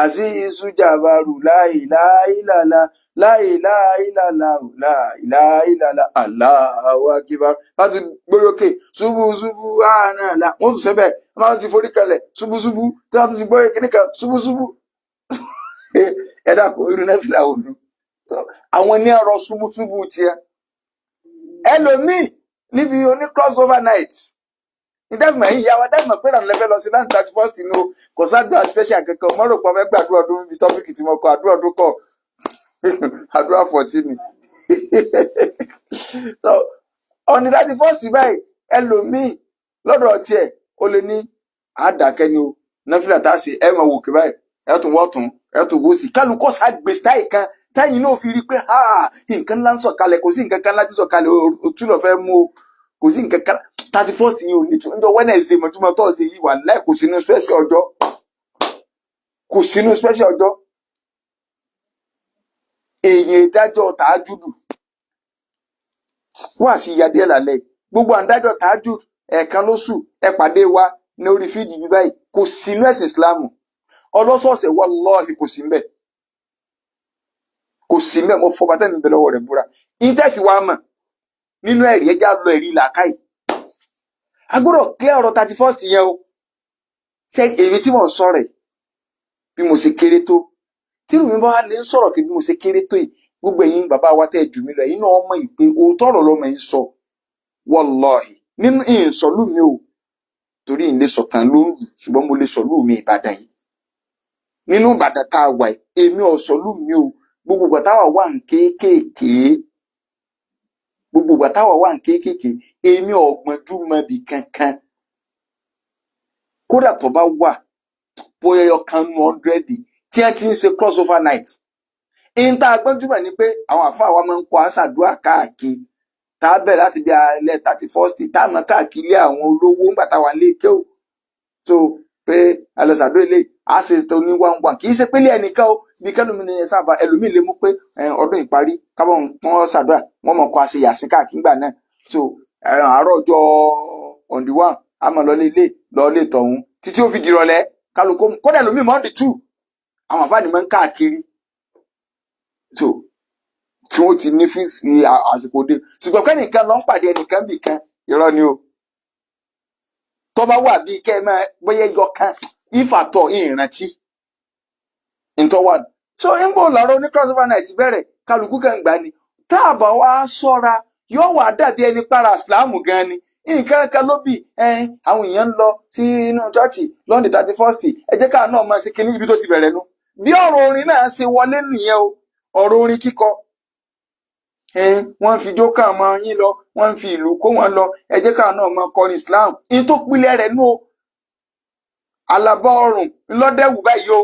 azizu jabaru láìláìlàlá láìláìlàlá láìláìlàlá Allahu Akbar. Láti gbórí òkè ṣubú ṣubú ànàlá wọ́n tún sẹ́bẹ̀ wọ́n máa ti forí kalẹ̀ ṣubú ṣubú tí wọ́n tún ti gbọ́ kíní kan ṣubú ṣubú. Ẹ dàpọ̀ irú náfìlà òdu àwọn ní ọ̀rọ̀ ṣubú ṣubú tiẹ̀. Ẹlòmíì níbi oní crossover night ìdáàbòmọ̀ yìí yá wa dáàbòmọ̀ pé ìrànlẹ́ fẹ́ lọ sí láti 31st inú kò sádùá special kankan mọ́ rò pé ọmọ ẹgbẹ́ àdúrà ọdún bíi tọ́pìkì tí mo kọ àdúrà ọdún kọ àdúrà 14 ni. So on the 31st báyìí, ẹlòmíì lọ́dọ̀ tiẹ̀ ó lè ní àdàkẹ́ ni o náfìlà tá a ṣe ẹ máa wò kí báyìí ẹ tún wọ́tún ẹ tún wò sí kálukọ́ sá gbé stáì kan táyìn náà fi rí i pé ha nǹkan ńlá ń sọ̀kalẹ̀. Kò sí nǹkan kan láti sọ̀kalẹ̀ òtún lọ fẹ́ mú o kò sí nǹkan kan. 31st yìí ò ní tún ǹjọ́ Wednesday mọ̀túmọ̀ Thursday yìí wà láì kò sínú special ọjọ́, kò sínú special ọjọ́. Èèyàn ìdájọ́ tààjùdù wà sí ìyá díẹ̀ lálẹ́ gbogbo àǹdájọ́ tààjùdù ẹ̀ẹ̀kan lóṣù ẹ pàdé wa ní orí fídíò bí báyìí. Kò sínú ẹ̀sìn Ìsìlámù ọlọ́sọ̀ọ̀sẹ̀ wallahi kò sí mbẹ̀, kò sí mbẹ̀. Mo fọ bàtẹ́ mi bẹ lọ́wọ́ rẹ̀ búra ìtẹ́fì wa mọ̀ nínú ẹ̀rí ẹja lọ ẹ̀rí làákàyè. A gbọ́dọ̀ clear ọ̀rọ̀ 31st yẹn o. Ṣé èmi tí mò ń sọ̀rọ̀ yìí bí mo ṣe kéré tó tí rùmí bá wà lè ń sọ̀rọ̀ kí bí mo ṣe kéré tó yìí, gbogbo ẹ̀yin bàbá wa tẹ́ ẹ jù mí lọ, ẹ̀yin náà mọ̀ yìí pé òótọ́ ọ̀rọ̀ lọ́mọ yìí sọ. Wallahi nínú ìsọ̀lú mi o torí ìlé sọ̀tàn ló ń lù, ṣùgbọ́n mo lè sọ̀lú mi Ìbàdàn yìí. Nínú Ìbàdàn tá a wà yìí, èmi ọ̀sọ́lù mi o, gbogbo ìgbà táwa wà ní kéékèèké, gbogbo ìgbà táwa wà ní kéékèèké, èmi ọ̀gbọ́njú mọbì kankan. Kódà tó bá wà bóyá ọ̀kan nu 100 tí wọ́n ti ń ṣe crossover night. Ìta tá a gbọ́njú mọ̀ ni pé àwọn àfáà wa máa ń kọ àṣàdúrà káàkiri, tá a bẹ̀rẹ̀ láti bí alẹ́ 31st, tá a mọ̀ káàkiri ilé àwọn olówó ńgbà táwa ń lé kéwù tó pé alọ́sàdó ilé a ṣe tó ní one one. Kì í ṣe pélé ẹnìkan o, bí kẹlòmí ni ẹ sábà ẹlòmíì lè mú pé ọdún ìparí kábọ̀ wọn ṣàdúrà, wọn mọ̀ kó a ṣe yàsín káàkiri ńgbà náà. So àárọ̀ ọjọ́ on the one, a mọ̀ lọlé ilé lọlé tọ̀hún títí ó fi dìrọ̀lẹ́ kálukú. Kódà ẹlòmíì mọ́ on the two, àwọn àfáàní máa ń káàkiri so tí wọ́n ti ní fix àsìkò dé. Ṣùgbọ́n kẹ́nìkan lọ ń pàdé ẹnìkan bì kan, irọ́ ni o. Tó bá wà bíi kẹ́ ẹ máa bóyá yọ kan ìfàtọ̀ ìrántí ntọ́ wà. So ń bò lọ́rọ̀ ní crossover night bẹ̀rẹ̀, kálukú kan gbà ni. Tá a bá wá ṣọ́ra, yóò wá dàbí ẹni para ìsìláàmù gan ni nǹkan kan ló bì. Àwọn èèyàn ń lọ sí inú chọ́ọ̀chì lọ́ndì 31st, ẹ jẹ́ káà náà máa ṣe kínní. Ibi tó ti bẹ̀rẹ̀ nu. Bí ọ̀rọ̀ orin náà ṣe wọlé nìyẹn o, ọ̀rọ̀ orin kíkọ, wọ́n fi jókà mọ yín lọ, wọ́n fi ìlú kó wọn lọ, ẹ jẹ́ káà náà máa kọrin Islam. In tó pilẹ̀ rẹ̀ nú o, alábọ̀ ọrùn ńlọ́dẹ̀wù báyìí o,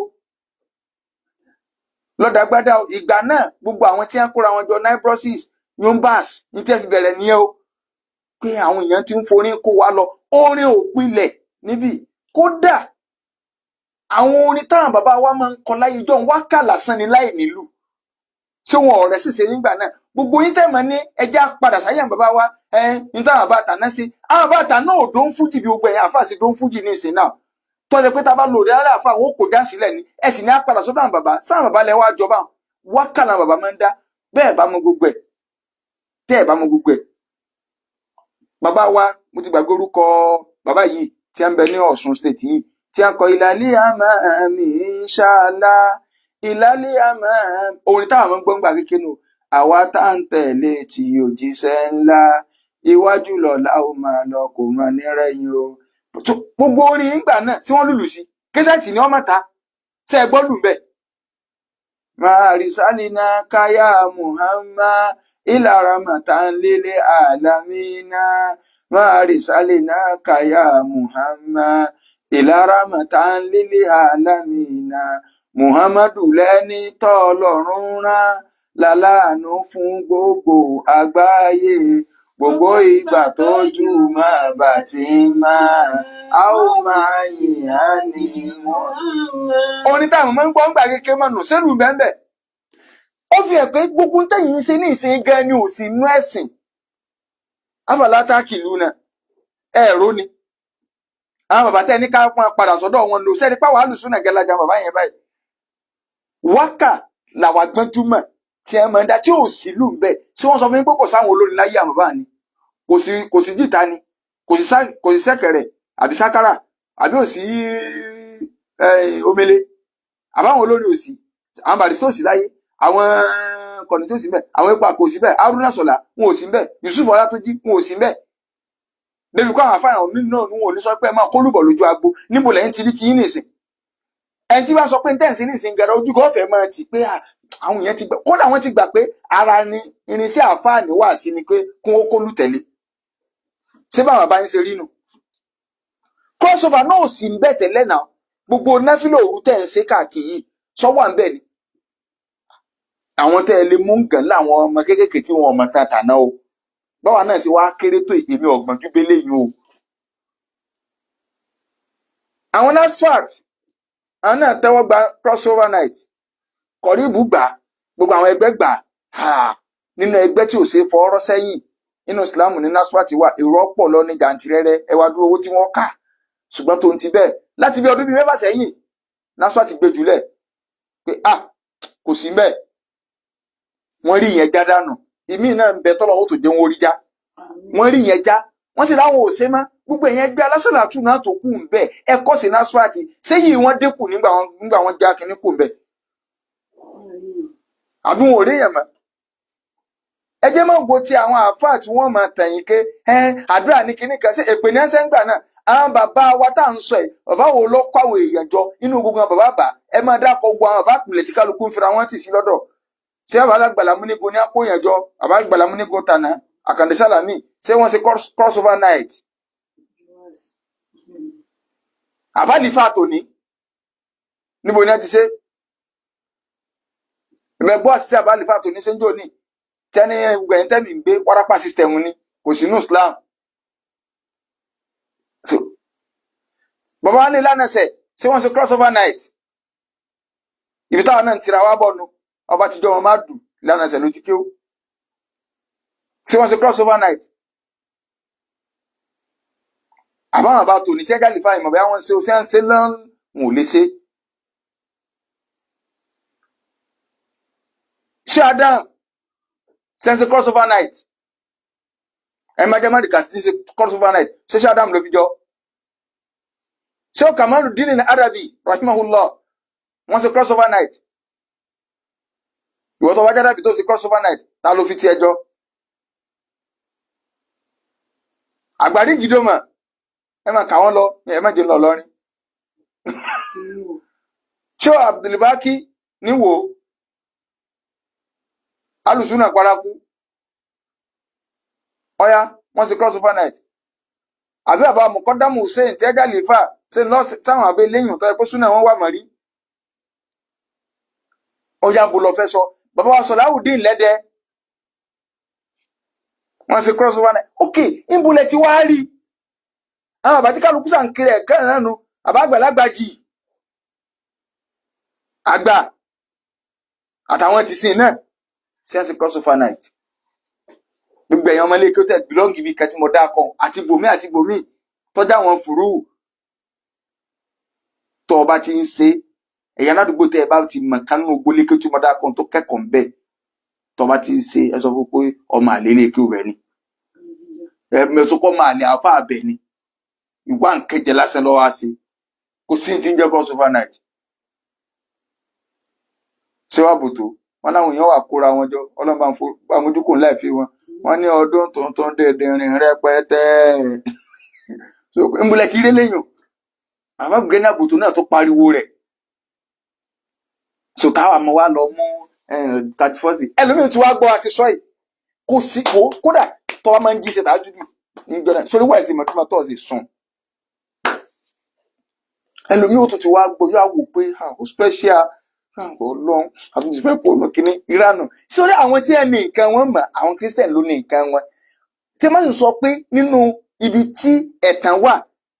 lọ́dàgbádá o. Ìgbà náà gbogbo àwọn tí wọ́n kóra wọn jọ, nibrosis, yombas, ní tí wọ́n fi bẹ̀rẹ̀ nìyẹn o, pé àwọn èèyàn ti ń forin kó wa lọ. Orin ò pilẹ̀ níbí. Kódà àwọn orin táwọn bàbá wa máa ń kọ láyé ijọ́ wákà lásán ni láì nílùú. Ṣé wọn ọ̀rẹ́ sì ṣe nígbà náà? Gbogbo yín tẹ̀ mọ́ ní ẹjẹ́ padà sáyà bàbá wa ẹ ní táwọn bàbá àtàná sí. Àwọn bàbá àtàná ò dó ń fújì bí gbogbo ẹ̀yìn àfáà sí dó ń fújì ní ìsìn náà, tọ́jú pé tá a bá lò rí alẹ́ àfáà, wọn kò já sílẹ̀ ni. Ẹ sì ní apàdà sọ́dọ̀ àwọn bàbá sáwọn bàbá lẹ wá jọba wákà làwọn bàbá máa ń dá. Bẹ́ẹ̀ bá mọ gbogbo ẹ̀, tẹ́ ẹ̀ bá mọ gbogbo ẹ̀, bàbá wa, mo ti gbàgbé orúkọ bàbá yìí tí a ń bẹ ní Ọ̀ṣun State yìí, tí a ń kọ ìlàlẹ́ àmà mi ṣáàlà ìlàlẹ́ àmà, orin táwọn máa ń gbọ́ ńgbà kékeré nù. Àwa tá à ń tẹ̀lé tí òjíṣẹ́ ńlá, iwájú lọ̀la ó máa lọ, kò mọ nírẹ̀yìn o. Gbogbo orin ńgbà náà tí wọ́n lùlù sí késẹ́ẹ̀tì ni wọ́n máa ta ṣe é gbọ́ lù bẹ́ẹ̀. Máa káyà Muhammad ìlàrá màtánlélẹ̀ àlámínà, máa káyà Muhammad ìlàrá màtánlélẹ̀ àlámínà, Muhammadu lẹ́ni tọ́lọ́run rán láláàánú fún gbogbo àgbáyé, gbogbo ìgbà tójú máa bá ti máa a ó máa yìn á ní wọn. Orin táwọn máa ń gbọ́ ńgbà kékeré máa nù sẹ́lù bẹ́ẹ̀. Ó fi hàn pé gbogbo tẹ̀yìn ń ṣe ní ìsìn gan ni ò sí inú ẹ̀sìn. Afàlátà kìlú náà ẹ̀rọ ni àwọn bàbá tẹ́ ní ká padà sọ́dọ̀ wọn lò sẹ́ni pàwọ́ àlùsùn náà gẹ́lájà bàbá yẹn báyìí. Wákà làwà gbọ́njúmọ̀ tí ẹ máa ń dá tí ò sí lù ń bẹ̀. Tí wọ́n sọ fún yín pé kò sáwọn olórin láyé àwọn bàbá ni, kò sí jìtá ni, kò sí sẹ́kẹ̀rẹ̀ àbí sákárà àbí ò sí omele, àbáwọn olórin ò sí, àwọn barista ò sí láyé, àwọn kọ̀nì tó sí bẹ́ẹ̀, àwọn ipa kò sí bẹ́ẹ̀, Haruna Sọ̀lá wọn ò sí bẹ́ẹ̀, Yusuf Ọlátúnjí wọn ò sí bẹ́ẹ̀. Débi kó àwọn afáàyàn nínú náà wọn ò ní sọ pé ẹ máa kólùbọ̀ lójú agbo. Níbo lẹ́yìn tí ní ti yín nìsín? Ẹni tí bá sọ pé ń tẹ̀sí nìsín gẹ̀rẹ́ ojú kan fẹ́ máa tì pé àwọn èèyàn ti gbà. Kódà wọ́n ti gbà pé ara ni irinṣẹ́ àfáàní wà sí ni pé kún ó kólù tẹ̀lé. Ṣé báwọn bá ń ṣe rí nu? Crossover náà sì ń bẹ̀ tẹ́lẹ̀ náà. Gbogbo náfìlà òru tẹ̀ ń ṣe káàkiri yìí sọ́wọ́ à ń bẹ̀ ni. Àwọn tẹ́ ẹ lè mú gàn láwọn ọmọ kéékèèké tí wọn ọmọ tán tàná o, báwa náà ṣe wá kéré tó, èmi ọ̀gbọ̀n júbélé yìí o. Àwọn NASFAT, àwọn náà tẹ́wọ́ gba crossover night, kọ̀ríbù gbà, gbogbo àwọn ẹgbẹ́ gbà. Nínú ẹgbẹ́ tí ò ṣe fọwọ́rọ́ sẹ́yìn nínú Islam ní NASFAT wà. Èrò pọ̀ lọ ní jàǹtìrẹrẹ, ẹ wá dúró owó tí wọ́n kà. Ṣùgbọ́n tó ń ti bẹ́ẹ̀, láti bí ọdún bíi 6 sẹ́yìn, NASFAT gbé jùlẹ̀ pé kò sí mbẹ́. Wọ́n rí ìyẹn já dànù. Ìmí náà ń bẹ tọ́lọ́ ó tó jẹ́ wọn orí já. Wọ́n rí ìyẹn já, wọ́n sì láwọn ò ṣe mọ́. Gbogbo ìyẹn gbé alásàlátù náà tó kù ń bẹ, ẹ kọ́ sí NASFAT sẹ́yìn wọ́n dínkù nígbà wọn já kínní kù ń bẹ, àbí wọn ò rí èèyàn mọ́. Ẹ jẹ́ máa wo ti àwọn àáfàá tí wọ́n máa tẹ̀yìn ké ẹ àdúrà ní kinní kan sí èpè ní ẹsẹ̀ ń gbà náà. Àwọn bàbá wa tá à ń sọ yìí, bàbá wo ló kó àwọn èèyàn jọ inú gbogbo àwọn bàbá bà? Ẹ máa dákọ gbogbo àwọn bàbá àpilẹ̀ tí kálukú ń fira wọn tì sí lọ́dọ̀. Ṣé bàbá Àgbàlámúnígo ní akóyàn jọ? Bàbá Àgbàlámúnígo tànà Àkàndé Sàlámì, ṣé wọ́n ṣe crossover night? Àbálífà tòní níbo ni a ti ṣe? Ìmẹ̀gbọ́ àṣìṣe àbálífà tòní ṣe ń jò ní tẹ́ni gbẹ̀yìn tẹ́mi ń gbé wárápá system ni kò sínú Islam. So bàbá wa ní ìlànà ṣe, ṣé wọ́n ṣe crossover night? Ibi táwọn náà ń tira wá bọ̀ nu ọba tíjọ́ wọn má dùn ìlànà ṣe ló ti kí ó. Ṣé wọ́n ṣe crossover night? Àbáwọn àbá tòní tí ẹgá lè fa ìmọ̀ bóyá wọ́n ṣe ó ṣe ń ṣe lọ́n wọn ò lè ṣe. Ṣé Adam ṣe ń ṣe crossover night? Ẹ má jẹ́ má dìkà sí ṣe crossover night. Ṣé ṣé Adam ló fi jọ? Ṣé ó Kamaluddin Arabi rahimahullah wọ́n ṣe crossover night? Ìwọ tó wájú Arabi tó ṣe crossover night, ta ló fi tiẹ̀ jọ? Àgbàdì jìdọ́mà ẹ máa kà wọ́n lọ, ẹ má jẹ́ lọ lọ́rin. Ṣé Abdulbaki níwò alùsùnà paraku ọya wọ́n ṣe crossover night? Àbí àbá Mùkọ́dámù Hussein tẹ́gà lèfà ṣe lọ sáwọn abẹ lẹ́yìn tó yẹ kó súnà wọn wà mọ̀rí? Ọya bò lọ fẹ́ sọ bàbá wa Sọláwùdín lẹ́dẹ wọ́n ṣe crossover night. Ok, ìbúlẹ̀ tí wàá rí àwọn àbá tí kálukú sàn kiri ẹ̀kẹ́ náà nu àbá àgbàlagbà jì àgbà àtàwọn ti sìn náà ṣe ń ṣe crossover night. Gbogbo ẹ̀yàn ọmọ ilé kí ó tẹ̀ bílọ́ǹgì bíi kẹtí mo dá kan àti gbòmí àti gbòmí tọ́jà wọn fùrú tó ọba ti ń ṣe ẹ̀yàn aládùúgbò tẹ́ ẹ bá ti mọ̀ kánú ògbólé kí ó tí mo dá kan tó kẹ́kọ̀ọ́ ń bẹ̀ tó ọba ti ń ṣe, ẹ sọ fún pé ọmọ àlè ilé kí ó rẹ ni ẹ mẹ́sọ́kọ́ ọmọ àlè àfa àbẹ̀ ni ìwà nkẹjẹ lásán lọ́wọ́ á ṣe. Kò sí ti ń jẹ́ crossover night. Ṣé wàá bòtó wọn láwọn èèyàn wà kóra wọn jọ? Ọlọ́run bá mójúkò ńlá ìfi wọn. Wọn ní ọdún tuntun dèdèrìn rẹpẹtẹ ńbulẹ̀ ti rí lẹ́yìn àbá gbẹ́nà bòtó náà tó pariwo rẹ̀. So táwa mọ wa lọ mú 31st ẹlòmíì tí wàá gbọ́ àṣìṣọ́ yìí kò sí kó kódà tọ́wọ́ máa ń jí ṣe tààjúdù níjọ́ náà sórí wáìsì mọ̀túnmọ̀ tọ́ọ̀sì sùn. Ẹlòmíì ó tún ti wá gbọ́, yóò wò pé ó special Ọlọ́run àtúntò fẹ́ pọ̀ nù kínní ìranù sórí àwọn tí ẹ ní nǹkan wọn mọ̀. Àwọn Christian ló ní nǹkan wọn tí ẹ má sì sọ pé nínú ibi tí ẹ̀tàn wà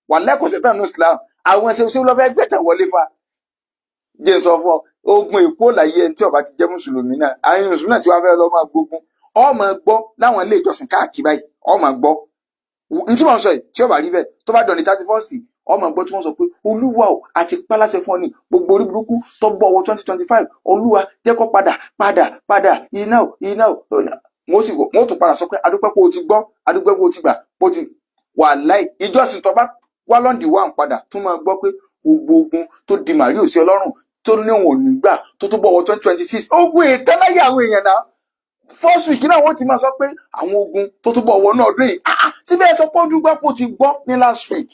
wà lẹ́kọ̀ọ́ sẹ́tàn ní Islam. Àwọn ẹsẹ̀ ṣé ló fẹ́ gbẹ̀tàn wọlé fa jẹ́ n sọ fún ọ, ogun èkó láyé ẹni tí ó bá ti jẹ́ mùsùlùmí náà. Àwọn mùsùlùmí náà tí wọ́n fẹ́ lọ máa gbógun, ọ máa gbọ́ láwọn ilé ìjọsìn káàkiri báyìí. Ọ máa gbọ́ n tí wọ́n sọ yìí tí ó bá rí bẹ́ẹ̀ tó bá dọ̀ní 31st, ọ máa gbọ́ tí wọ́n sọ pé Olúwa o àti pálásẹ fún ọ ní gbogbo orí burúkú tó bọ̀ wọ 2025, Olúwa jẹ́ kó padà padà padà iná o iná o. Wọ́n sì wọ́n tún padà sọ pé adúpẹ́ pé o ti gbọ́, adúpẹ́ pé o ti gbà pé o ti wà láì ìjọsìn tó bá wá lọ́ndì wà ń padà tún máa gbọ́ pé gbogbo ogun tó di màríò sí Ọlọ́run tó ní òun ò ní gbà tó tó bọ̀ wọ 2026, ogun ìtẹ́láyé àwọn èèyàn náà first week náà wọ́n ti máa sọ pé àwọn ogun tó tó bọ̀ wọ náà ọdún yìí. Síbẹ̀ ẹ sọ pé ó dúpẹ́ pé ó ti gbọ́ ní last week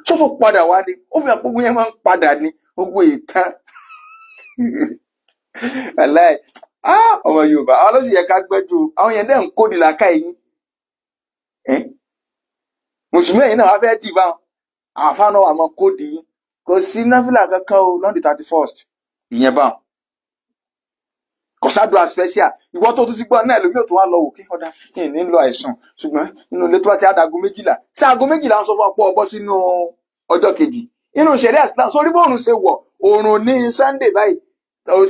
tó tó padà wá ní ó fi hàn pé ogun yẹn máa ń padà ní ogun ìtàn aláì. Ọmọ Yorùbá àwọn ló sì yẹ ká gbẹ́jú àwọn yẹn dẹ́ ń kó di làákà yín. Mùsùlùmí ẹ̀yin náà wá fẹ́ dì báwọn àwọn afáàná wà máa kó di yín. Kò sí náfìlà kankan o lọ́ndì 31st ìyẹn báwọn kò sádùá special. Ìwọ tó tún ti gbọ́ náà lómi ò tó wá lọ wò kí ọ̀dà yìí ní lọ àìsàn, ṣùgbọ́n inú ilé tó bá ti àdàgọ 12 sí aago 12 ń sọ fún ọpọ ọbọ sínú ọjọ́ kejì inú ṣẹ̀ríà Islam sórí bóòrùn ṣe wọ̀ òòrùn ní Sunday báyìí,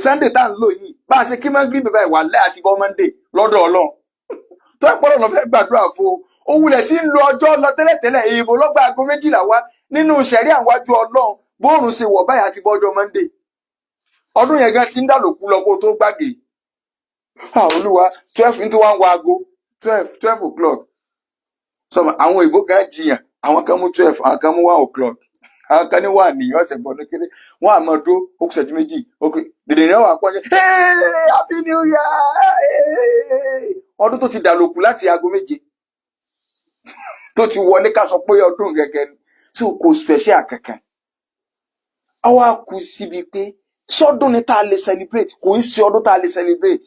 Sunday tá à ń lò yìí bá a ṣe kí mọ́gírì báyìí wà lẹ́ àti bọ́ Monday lọ́dọ̀ Ọlọ́run tó ẹ̀ pọ́nlọ́ lọ fẹ́ gbàdúrà fún o. Òwúlẹ̀ tí ń lo ọjọ́ lọ tẹ́lẹ̀tẹ́lẹ̀ èèbò lọ́gbà aago 12 wá nínú ṣẹ̀ríà àwájú Ọlọ́run bóòrùn ṣe wọ̀ báyìí àti bọ́jọ́ Monday ọdún yẹn gan ti ń dàlòkú lọ kó tó gbàgbé. Olúwa, 12 ní tí wọ́n ń wo aago 12 o'clock sọmọ àwọn òyìnbó kan jiyàn, àwọn kan mú 12, àwọn kan mú 1 o'clock, àwọn kan ní wà ní ọ̀sẹ̀ gbọ́dọ̀ kéré wọ́n àmọ́ dúró ó kù ṣẹ́jú 2 ok dèdè ní ọ̀wà pọ́njẹ́ happy new year. Ọdún tó ti dàlòkù láti aago 7 Tó ti wọlé ká sọ pé ọdún gẹ́gẹ́ ni. So kò special kankan. Àwa kù síbi pé sọdún ni tá a lè celebrate, kò í ṣe ọdún tá a lè celebrate.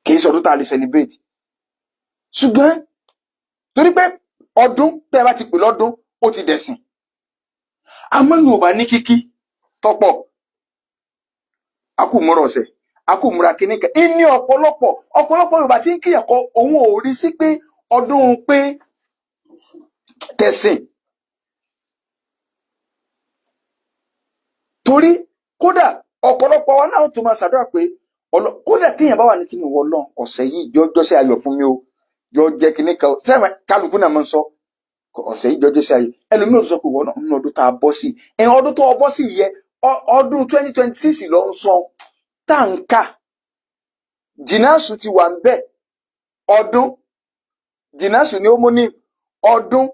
Kì í ṣe ọdún tá a lè celebrate. Ṣùgbọ́n torí pé ọdún tẹ́ ẹ bá ti pè lọ́dún, ó ti dẹ̀sìn. Àmọ́ Yorùbá ní kíkí tọ́pọ̀. A kò múra ọ̀sẹ̀, a kò múra kíní kan. Ìní ọ̀pọ̀lọpọ̀ Yorùbá tí ń kíyàn kọ, òun ò rí sí pé ọdún pé tẹ̀sìn. Torí kódà ọ̀pọ̀lọpọ̀ wa náà tó máa ṣàdúrà pé kódà téèyàn bá wà ní kíni wọ lọ́n ọ̀sẹ̀ yìí jọ́jọ́sẹ̀ ayọ̀ fún mi o, jọ jẹ́ kíní kan sẹ́wọ̀n kálukú náà máa ń sọ ọ̀sẹ̀ yìí jọ́jọ́sẹ̀ ayọ̀. Ẹlòmíì ò sọ pé wọ́n náà nínú ọdún tá a bọ́ sí ẹ̀, ọdún tó bọ́ sí yẹ ọdún 2026 ló ń sọ tá à ń kà. Jìnnàṣù ti wà ń bẹ̀, ọdún jìnnàṣù ni ó mú ní ọdún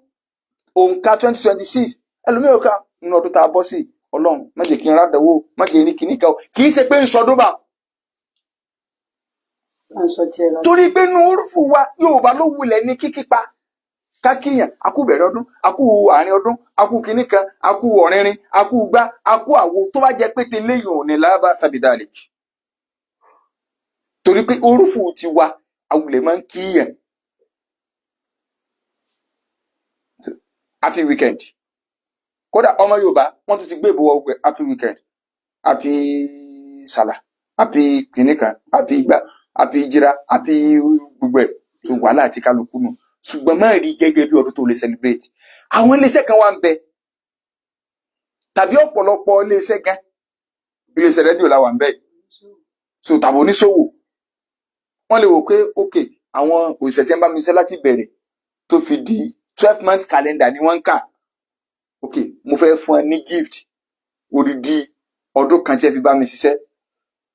òǹkà 2026. Ẹlòmíì ò ká nínú ọdún tá a bọ́ sí, Ọlọ́run má jẹ́ kí n rádàwó, má jẹ́ ní kíní kan o. Kì í ṣe pé ń sọdún bá torí pé inú orúfù wa Yorùbá ló wulẹ̀ ní kíkípa kákíyàn akú bẹ̀rẹ̀ ọdún, akú àárín ọdún, akú kíní kan, akú ọ̀rìnrìn, akú gbá, akú àwo. Tó bá jẹ́ pé tẹ́lẹ̀yìn ò ní lábá sábìdálẹ̀, torí pé orúfù ti wa awulẹ̀ máa ń kíyàn. Happy weekend. Kódà ọmọ Yorùbá wọ́n tún ti gbé ìbò ọgbẹ happy weekend, happy sàlà, happy kíní kan, happy gbá, happy jira, happy gbogbo ẹ̀ tó wàhálà àti kálukú nù. Ṣùgbọ́n má rí gẹ́gẹ́ bí ọdún tó lè celebrate. Àwọn iléeṣẹ́ kan wà ń bẹ, tàbí ọ̀pọ̀lọpọ̀ iléeṣẹ́ gan, iléeṣẹ́ rédíò la wà ń bẹ, so tàbí oníṣòwò wọ́n lè wò pé ok, àwọn òṣìṣẹ́ tí wọ́n bá mi ṣe láti bẹ̀rẹ̀ tó fi di 12 month calendar ni wọ́n ń kà, ok, mo fẹ́ fún ẹ ní gift odidi ọdún kan tí ẹ fi bá mi ṣiṣẹ́.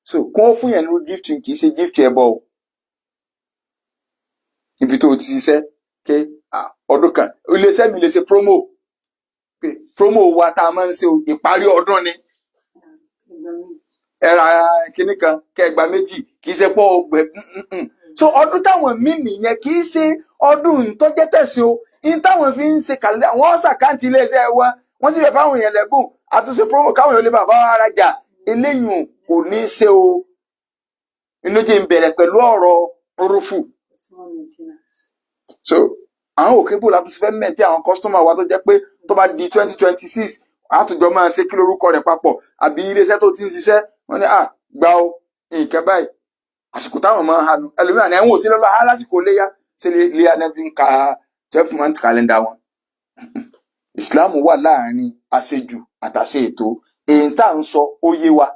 So kí wọ́n fún yẹn ní gift, kì í ṣe gift ẹ bọ̀ o, ibi tó o ti ṣiṣẹ́ ké ọdún kan, iléeṣẹ́ mi lè ṣe promo pé promo wa tá a máa ń ṣe o, ìparí ọdún ni, ẹ ra kinní kan kẹgbà méjì, kì í ṣe pọ̀ ọgbẹ. So ọdún táwọn mí nìyẹn, kì í ṣe ọdún tó jẹ́ tẹ̀sìn o. In táwọn fi ń ṣe kàlẹ́, àwọn ṣàkáǹtì iléeṣẹ́ wa, wọ́n sì fẹ́ fáwọn èèyàn lẹ́bùn, àtúnṣe promo káwọn èèyàn lè bàbá ara jà. Eléyìí kò ní í ṣe o. Inú jẹ́ ń bẹ̀rẹ̀ pẹ̀lú ọ̀rọ̀ orúfù. So àwọn òkè bò látúnṣe fẹ́ mẹ́tí àwọn kọ́sítọ́mà wa tó jẹ́ pé tó bá di 2026 àtúnjọ máa ṣe kí lórúkọ rẹ̀ papọ̀, àbí iléeṣẹ́ tó ti ń ṣiṣẹ́ wọ́n ní à gba o nǹkan báyìí, àsìkò táwọn máa ń hanu ẹlòmíràn ní ẹ̀wọ̀n òsì lọ́lọ́ á lásìkò léyà ṣe léyà náà fi ń ka 12 month calendar wọn. Islam wà láàrin àṣejù àtàṣe ètò. Èyí tá à ń sọ ó yé wa.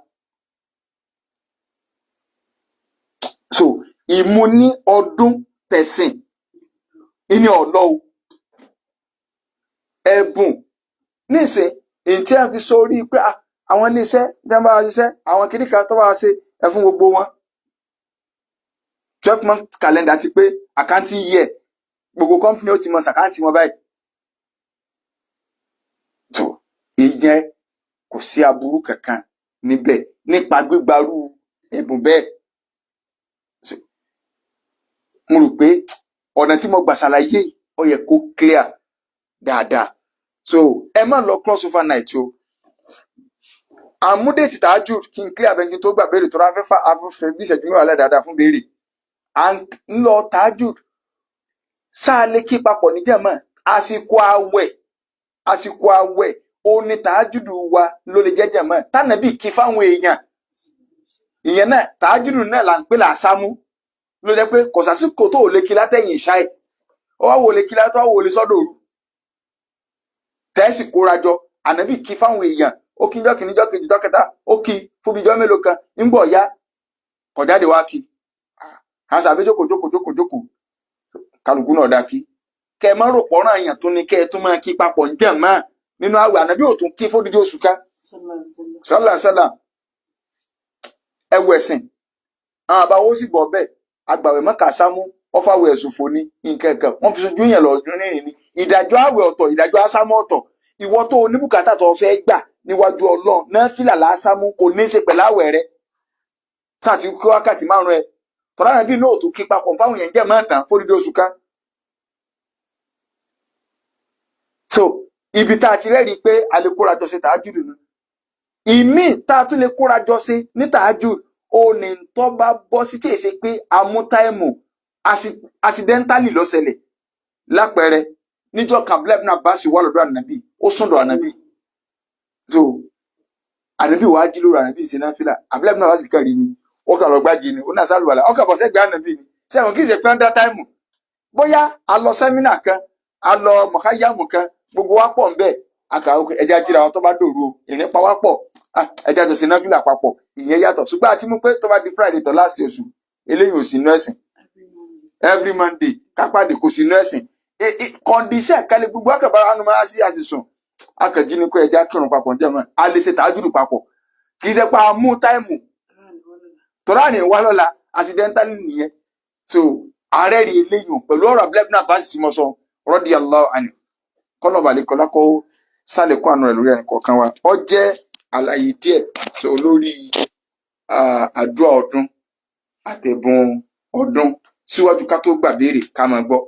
So ìmú ní ọdún tẹ̀sìn ìní ọ̀lọ́ o. Ẹ̀bùn nísìn èyí tí a fi sórí pé àwọn iléeṣẹ́ tí wọ́n bá wa ṣiṣẹ́, àwọn kìnnìkan tó bá wa ṣe ẹ fún gbogbo wọn, 12 month calendar ti pé, àkáǹtì year gbogbo company ó ti mọ sàkáǹtì wọn báyìí. Tó ìyẹn kò sí aburú kankan níbẹ̀ nípa gbígbarú ẹ̀bùn bẹ́ẹ̀. Mo rò pé ọ̀nà tí mo gbà ṣàlàyé ó yẹ kó clear dáadáa. So ẹ má lọ cross over night o. Àmúdètì tààjù kí n clear abẹ́ńkí tó gbà béèrè tó ráfẹ́fà afẹ́fẹ́ bí ìṣẹ́jú mẹ́wàá lẹ́ dáadáa fún béèrè. À ń lọ tààjù sáà lè kí papọ̀ níjàmá àsìkò àwẹ̀, àsìkò àwẹ̀ ó ní tààjùdù wa ló lè jẹ́ jàmá tánàbí kí fáwọn èèyàn. Ìyẹn náà tààjùdù náà là ń pè làásámú, ló jẹ́ pé kò sásìkò tó lè kí látẹ̀yìn ìṣáì, ó wá wò lè kí látọ̀ wò lè sọ́dọ̀ òru tẹ́sì kórajọ. Ànábì kí fáwọn èèyàn, ó kí jọ́ kìíní, jọ́ kejì, jọ́ kẹta, ó kí fún bíi jọ́ mélòó kan, ńgbọ̀ ya kọ̀jáde wá kí àwọn sàbí jókòó jókòó jókòó jókòó, kálukú náà dá kí. Kẹ má rò pọ̀ràn èèyàn tó ní kẹ́ ẹ tún máa kí papọ̀ ń jẹ̀ mọ́ nínú àwẹ̀. Ànábì ò tún kí fódìdí oṣù ká sálà sálà. Ẹwù ẹ̀sìn àwọn àbáwọ́ sì bọ̀ bẹ́ẹ̀, agbàwẹ̀ mọ́kà sámú ọ̀fàwẹ̀ ẹ̀sùn fò ní nǹkan kan wọ́n fi sojú yẹn lọ rìnrìn ní ìdájọ́ àwẹ̀ ọ̀tọ̀, ìdájọ́ ásámú ọ̀tọ̀. Ìwọ tó oníbùkátà tó fẹ́ gbà níwájú Ọlọ́run náà fìlà lásámú kò ní í ṣe pẹ̀lú àwẹ̀ rẹ sáà ti kí wákàtí márùn ẹ tọ́lá náà bí náà tó kí papọ̀ fáwọn yẹn jẹ́ mọ́ tán fódìdí oṣù kan. So ibi tá a ti rẹ́rìí pé a lè kóra jọ ṣe tàájùdù nù. Ìmíì tá a tún lè kóra jọ ṣe ní tàájùdù, ó ní tó bá bọ́ sí tí èsì pé a mú táìmù, accidentally ló ṣẹlẹ̀. Lápẹẹrẹ, níjọ́ kan, Abdullahi ibn Abbas wà lọ́dọ̀ ànàbì, ó sùn dọ̀ ànàbì. So ànàbì wàá jí lóru, ànàbì ṣe náfìlà. Abdullahi ibn Abbas kàn rí ni, ó kàn lọ gbági ni, ó náà sálùwàlà, ó kàn bọ̀ sẹ́gbẹ̀ẹ́ ànàbì ni. Sẹ́wọ̀n kì í ṣe pé ń dá táìmù? Bóyá a lọ sẹ́mínà kan, a lọ mọ̀káyàmù kan, gbogbo wa pọ̀ ńbẹ̀, àkàrà ẹja jíra wọn tó bá dòru o, ìrìn pa wá pọ̀, ẹja jọ ṣe náfìlà papọ̀, ìyẹn yàtọ̀. Ṣùgbọ́n àti mú pé tó bá di Friday tó last oṣù, eléyìí ò sí inú ẹ̀sìn. Every Monday kápádé kò sí inú ẹ̀sìn. Condition kálí gbogbo akẹ́bàrà anu máa sí àṣìṣùn akẹ́jí ni kó ẹja kírun papọ̀ ǹjẹ́ mọ́ a lè ṣe tàájùdù papọ̀. Kì í ṣe pa mú táìmù tọ́lá ní wá lọ́la, accidentally nìyẹn. So ààrẹ rí eléyìí pẹ̀lú ọ̀rọ̀ Abdullahi ibn Abbas tí mo sọ, radiyallahu anhu. Kọ́nà balẹ̀kọ́lá kó sálẹ̀kún àánú rẹ̀ lórí ẹnì kọ̀ọ̀kan wa. Ó jẹ́ àlàyé díẹ̀ so lórí àdúrà ọdún àtẹ̀bùn ọdún. Síwájú ká tó gbà béèrè, ká máa gbọ́.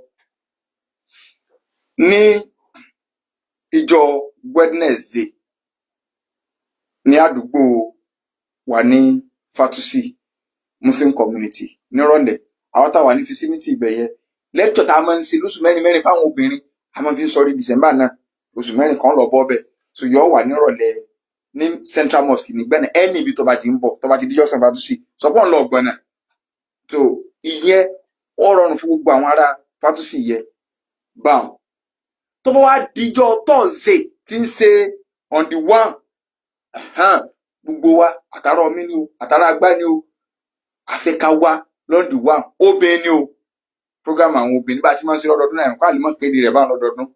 Ní ìjọ Wednesday ní àdúgbò wa ní Fatusi Muslim Community nírọ̀lẹ́, àwọn táwa ní vicinity ibẹ̀ yẹn, lecture tá a máa ń ṣe lóṣù mẹ́rin mẹ́rin fáwọn obìnrin, a máa fi ń sọrí December náà, oṣù 4 kan lọ bọ́ bẹ̀. So yọ wà nírọ̀lẹ́ ní Central Mosque nígbẹ́nà. Ẹni ibi tó bá ti ń bọ̀, tó bá ti díjọ́ sàn Fatusi, sọpọ́ ń lọ ọ̀gbọ̀nà. So ìyẹn ó rọrùn fún gbogbo àwọn ará Fatusi yẹn báwọn. Tó bá wá díjọ́ Thursday tí ń ṣe on the 1, gbogbo wa, àtàrà ọmí ni o, àtàrà agbá ni o, àfẹ́ká wá l'on the 1. Obìnrin ni o, program àwọn obìnrin bá a ti máa ń ṣe lọ́dọọdún náà, kó àlè mọ́ kéde rẹ̀ báwọn lọ́dọọdún.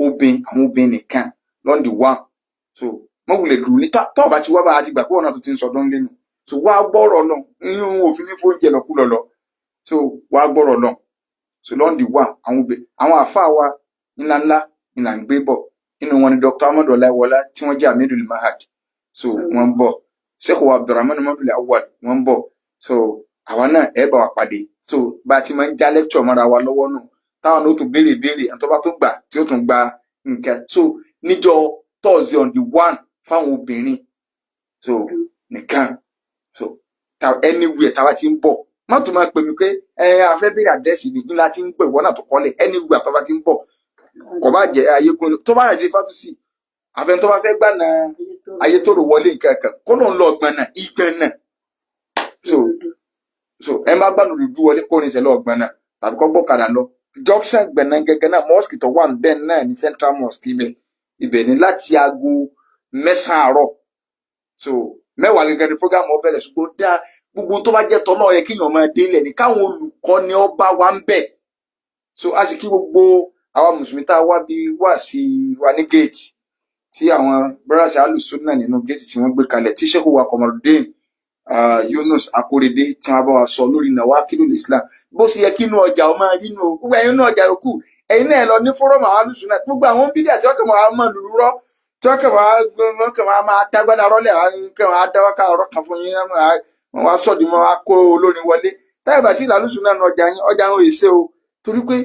Obìnrin, àwọn obìnrin nìkan l'on the 1. So mọ̀wulẹ̀ dùn ní tọ́ ọba tí wá bá a ti gbà pé ọ̀nà tó ti ń sọdún lẹ́nu. So wá gbọ́rọ̀ lọ nínú òfin ní fóúnjẹ lọ́kú lọ. So wá gbọ́rọ̀ lọ. So l'on the 1, àwọn obìnrin, àwọn àfáà wa ńláńlá ni là ń gbé bọ̀. Nínú wọn ni Dr. Ahmed Ọláìwọlá tí wọ́n jẹ́ Amidul Mahad. So wọ́n ń bọ̀. Sheikh wa Abdulrahman Mabdul Awwal, wọ́n ń bọ̀. So àwa náà ẹ bá wa pàdé. So bá a ti máa ń já lecture mọ́ra wa lọ́wọ́ nù, táwọn náà ó tún béèrè béèrè, àti tó bá tún gbà tí ó tún gba nǹkan. So níjọ́ Thursday on the 1 fáwọn obìnrin so nìkan. So ta anywhere táwa ti ń bọ̀, má tún máa pè mí pé ẹ a fẹ́ béèrè àdírẹ́sì ní ńlá tí ń pè wọ́n náà tó kọ́lẹ̀. Anywhere tó bá ti ń bọ̀, kò bá jẹ́ ayégun, tó bá jẹ́ Fatusi, àfẹn tó bá fẹ́ gbà náà Ayétòrò wọlé nǹkan kan kó ló ń lọ gbọ̀nà ìgbọ̀nà. So ẹ má gbànú dúdú wọlé, kó rin ìṣẹ̀lẹ̀ ọ̀gbọ̀nà tàbí kó gbọ́kadà lọ junction gbẹ̀nà gẹ́gẹ́ náà, mosque tó wà níbẹ̀ náà ní Central Mosque. Ibẹ̀ ibẹ̀ ní láti aago 9 àárọ̀. So 10 gẹ́gẹ́ ní program ó bẹ̀rẹ̀. Ṣùgbọ́n dá gbogbo tó bá jẹ́ tọ́lọ́ yẹ kéèyàn máa délẹ̀ ní káwọn olùkọ́ni ọba wa ń bẹ̀. So a sì kí gbogbo àwa mùsùlùmí tá a wá bí wá sí wa ní gate tí àwọn brothers alùsùnà nínú gate tí wọ́n gbé kalẹ̀, tí Sheikh wa Komorudeen Yunus Akorede tí wọ́n bá wa sọ lórí nawakilul Islam, bó ṣe yẹ kí inú ọjà ọ máa rí nù o. Gbogbo ẹ̀yin inú ọjà yòókù, ẹ̀yin náà lọ ní fọ́rọ̀mù àwọn alùsùnà. Gbogbo àwọn bídíà tí wọ́n kàn máa máa lùlù rọ́, tí wọ́n kàn máa máa tágbádá rọ́lẹ̀, wọ́n kàn máa dáwọ́ká ọ̀rọ̀ kan fún yín, wọ́n wá sọ̀dí, wọ́n wá kó olórin wọlé. Táyà bá tí ìlàlùsùnà nù ọjà yín, ọjà yín ò ṣe o, torí pé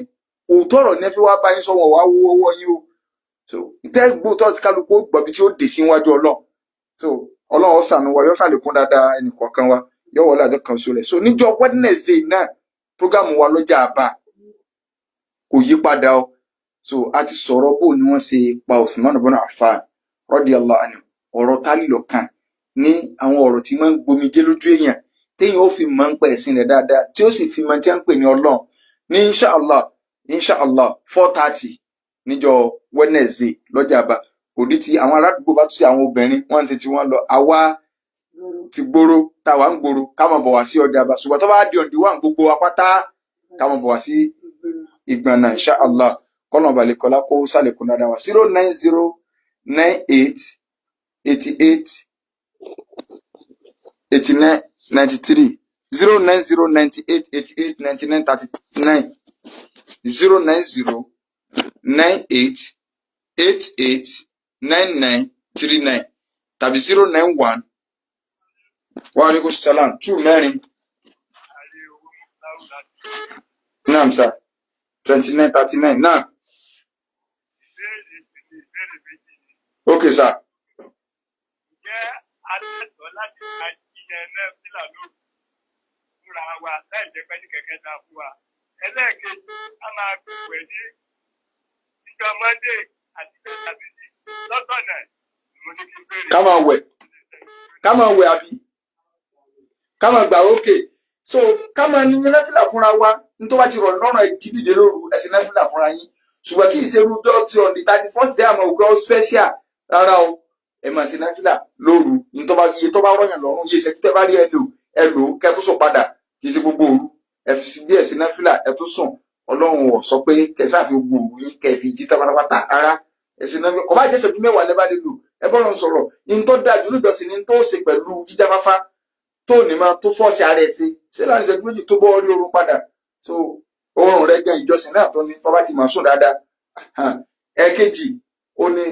òótọ́ ọ̀rọ̀ ní ẹ fi wá bá yín sọ, wọn wá wó ọwọ́ yín o. So ìtẹ́ gbóòótọ́ tí kálukú ó gbọ̀bí tí ó dé sí iwájú Ọlọ́run. So Ọlọ́run ó ṣàánú wa, yóò ṣàlékún dáadáa ẹnì kọ̀ọ̀kan wa, yóò wọlé àjọ kan so rẹ̀. So níjọ́ Wednesday náà, program wa lọ́jà àbá kò yí padà o. So a ti sọ̀rọ̀ bó ni wọ́n ṣe pa Usman ibn Affan radiyallahu anhu, ọ̀rọ̀ tálí lọ́kàn ní àwọn ọ̀rọ̀ tí máa ń gbomijé lójú èèyàn, téèyàn ó fi mọ̀ ń pa ẹ̀sìn rẹ̀ dáadáa, tí ó sì fi mọ̀ tí wọ́n ń pè ní Ọlọ́run ní inshallah, inshallah, 4:30 níjọ́ Wednesday lọ́jà àbá. Kò ní ti àwọn aládùúgbò bá tún sí, àwọn obìnrin wọ́n ń ṣe tí wọ́n lọ, àwa ti gbòòrò táwa ń gbòòrò ká máa bọ̀ wá sí ọjà àbá. Ṣùgbọ́n tó bá di on the 1, gbogbo wa pátá ká máa bọ̀ wá sí ìgbọ̀nà, inshallah. Kọ́nà balẹ̀kọ́lá kó sàlẹ̀kùn dáadáa wa. 09098888993, 09098889939, 09098889939 tàbí 091. Wa aleykum salam two mẹ́rin. Naam sir, 2939 náà. Ok sir.
Ǹjẹ́ alẹ́tọ̀ọ́ láti máa jíyẹn náà fìlà lóru fúnra wa láì jẹ́ pé ní kẹ̀kẹ́ ta fún wa? Ẹlẹ́ẹ̀kejì, a máa gbẹ̀wẹ̀ ní ìjọ Monday àti Saturday lọ́tọ̀nà. Mo ní kí n béèrè.
Ká máa wẹ̀, ká máa wẹ̀ àbí ká máa gbà. Ókè, so ká máa ní náfìlà fúnra wa ní tó bá ti rọ̀ lọ́rùn, ẹ jí dìde lóru, ẹ ṣe náfìlà fúnra yín. Ṣùgbọ́n kì í ṣe irú ọjọ́ tí on the 31st day àmọ́ òkè special rárá o. Ẹ máa ṣe náfìlà lóru ní tó bá iye tó bá rọ̀yàn lọ́rùn, iye ìṣẹ́jú tẹ́ bá rí, ẹ lò, ẹ lò ó, kẹ́ tó sùn padà. Kì í ṣe gbogbo òru. Ẹ fi sí díẹ̀ sí náfìlà, ẹ tó sùn. Ọlọ́run ò sọ pé kẹsà fi gbogbo òru yín kẹ́ fi jí tábátábátá rárá. Ẹ ṣe náfìlà, kò bá jẹ́ ìṣẹ́jú 10 lẹ́ bá lè lò, ẹ bọ́lọ̀ ń sọ̀rọ̀. Ní tó dájú níjọsìn ní tó ṣe pẹ̀lú jíjáfáfá tó ní máa tó force ara ẹ̀ ṣe ṣé láàrin ìṣẹ́jú 2 tó bọ́ orí oorun padà. So oorun rẹ gan ìjọsìn náà tó ní tó bá ti máa sùn dáadáa. Ẹ̀ẹ̀kejì, ó ní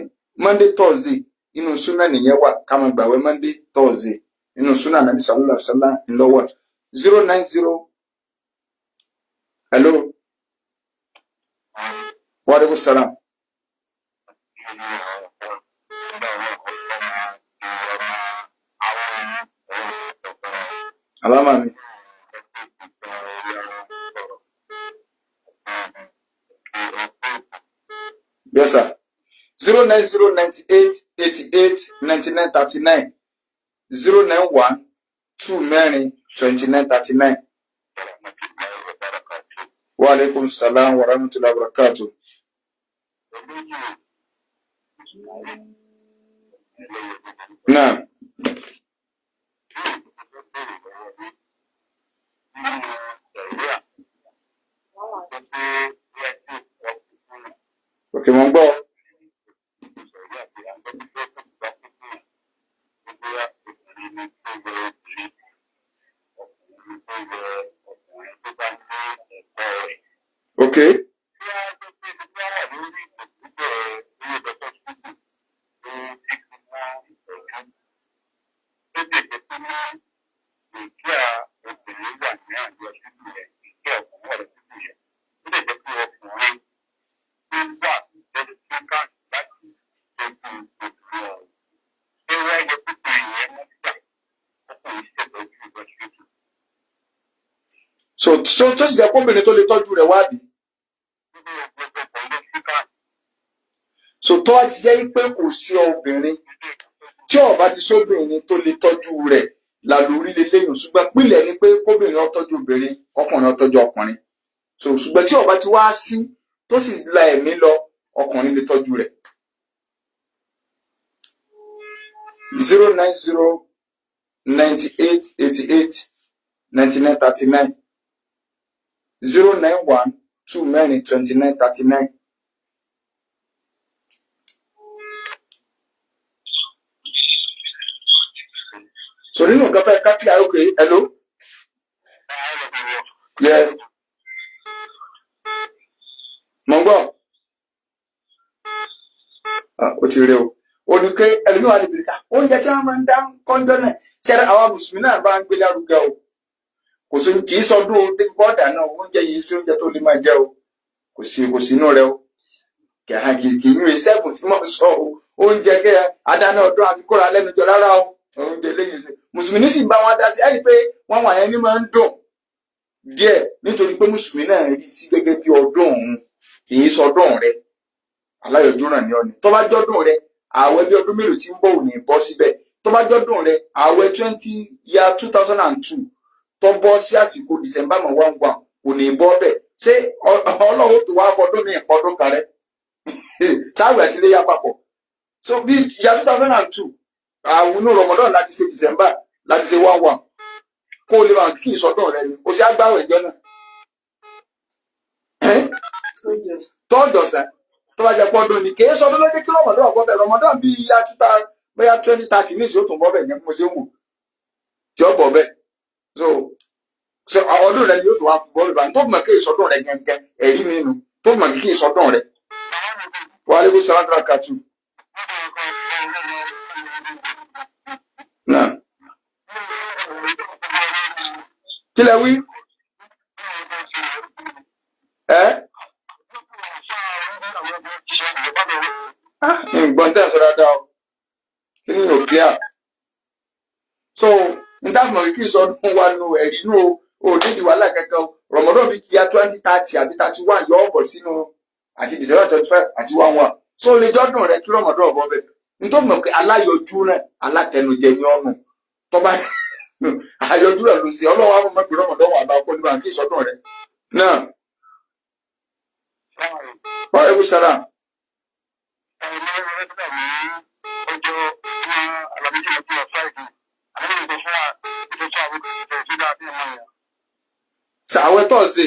Monday, Thursday, inú súnà nìyẹn wà, ká máa gbàwẹ̀ Monday, Thursday, inú súnà Nàbí sallallahu alaihi wasallam ńlọ́wọ́. 090. Hello, wa alaikum salam. Alama mi. Yes sir. 090 98 88 99 39, 091 2 4 29 39. Wa alaikum salam wa rahmatullahi wa barakatuh. Naam. Ok, mo ń gbọ́. Ok. So tó sì jẹ́ kóbìnrin tó lè tọ́jú rẹ̀ wá bí. So tó wá ti jẹ́ pé kò sí obìnrin, tí ó bá ti sóbìnrin tó lè tọ́jú rẹ̀ làlórí leléyìn. Ṣùgbọ́n pìlẹ̀ ni pé kóbìnrin ó tọ́jú obìnrin, kọkùnrin ó tọ́jú ọkùnrin. So ṣùgbọ́n tí ó bá ti wá sí tó sì la ẹ̀mí lọ, ọkùnrin lè tọ́jú rẹ̀. 090 98 88 99 39, 091 2 4 29 39. So nínú nǹkan tó yẹ ká kílíà. Okay, hello. Yeah, mo ń gbọ́. Ah, ó ti rí o. Olùkẹ́ ẹlòmíràn lè bèrè ká oúnjẹ tí wọ́n máa ń dá kọ́ńjọ́ náà ṣe àwa mùsùlùmí náà bá ń gbé lárugẹ o. Kò sí, kì í sọdún o, débi bọ́ọ̀dà náà oúnjẹ yìí sí oúnjẹ tó lè máa jẹ o. Kò sí, kò sí inú rẹ o. Kì í yún ìṣẹ́gun tí mo sọ o. Oúnjẹ kẹ adáná ọdún àfikúnra lẹ́nu jọ rárá o. Oúnjẹ lẹ́yìn sí mùsùlùmí ní sì bá wọn dá sí ẹni pé wọn wà yẹn ní máa ń dùn díẹ̀ nítorí pé mùsùlùmí náà rí sí gẹ́gẹ́ bí ọdún òun, kì í sọdún rẹ aláyọjú ràn ní ọ̀nì. Tó bá jọ́dún rẹ, ààwẹ̀ bí ọdún mélòó tí ń bọ̀ ò ní bọ́ síbẹ̀. Tó bá jọ́dún rẹ, ààwẹ̀ twenty year 2002 tó bọ́ sí àsìkò December mọ̀ 1 1 kò ní bọ́ bẹ̀. Ṣé Ọlọ́run tó wá fọdún mi ìpọ́dún kan rẹ sáwẹ̀ àti iléyà papọ̀? So bí year 2002, àwọn inú Ramadan láti ṣe December láti ṣe 1 1, kó o lè máa kí ìsọdún rẹ ni o ṣe agbáwẹ̀ ìjọ náà tọ́jọ̀sán. Tó bá jẹ́ pọ́dún ni, kì í sọdún lóde kí Ramadan bọ́ bẹ̀. Ramadan bíi ya títa bóyá 2030 ní ìṣòro tó ń bọ́ bẹ̀ yẹn, mo ṣe ń wò tí ó bọ̀ bẹ̀. So ọdún rẹ ni yóò tó wá bọ́ bẹ̀ báyìí tó mọ̀ kí ìsọdún rẹ gẹ́gẹ́ ẹ̀rí mi nu tó mọ̀ kí ìsọdún rẹ. Wa alaikum salaam wa rahmatulah. Náà kí lẹ wí ẹ? Nǹkan tẹ̀ ń sọ dáadáa o. Clear. So n tá mọ̀ kí ìsọdún wa nu ẹ̀rí nù o, ò nídìí wàhálà kankan. Ramadan bí kíá 2030 àbí 31 yọ ọ̀bọ̀ sínú àti December 25 àti 1/1, so lè jọ́dún rẹ kí Ramadan ọ̀bọ̀ bẹ̀. Nítorí mọ̀ pé aláyọjú náà alátẹnujẹ ní ọ̀nù tọ́ba àyọjú rẹ̀ ló ṣe ọlọ́wọ́ àwọn ọmọ ìpínlẹ̀ Ramadan wà bá ọkọ nígbà kí ìsọdún rẹ náà. Wa alaikum salam. Sàwẹ́ tọ̀sí.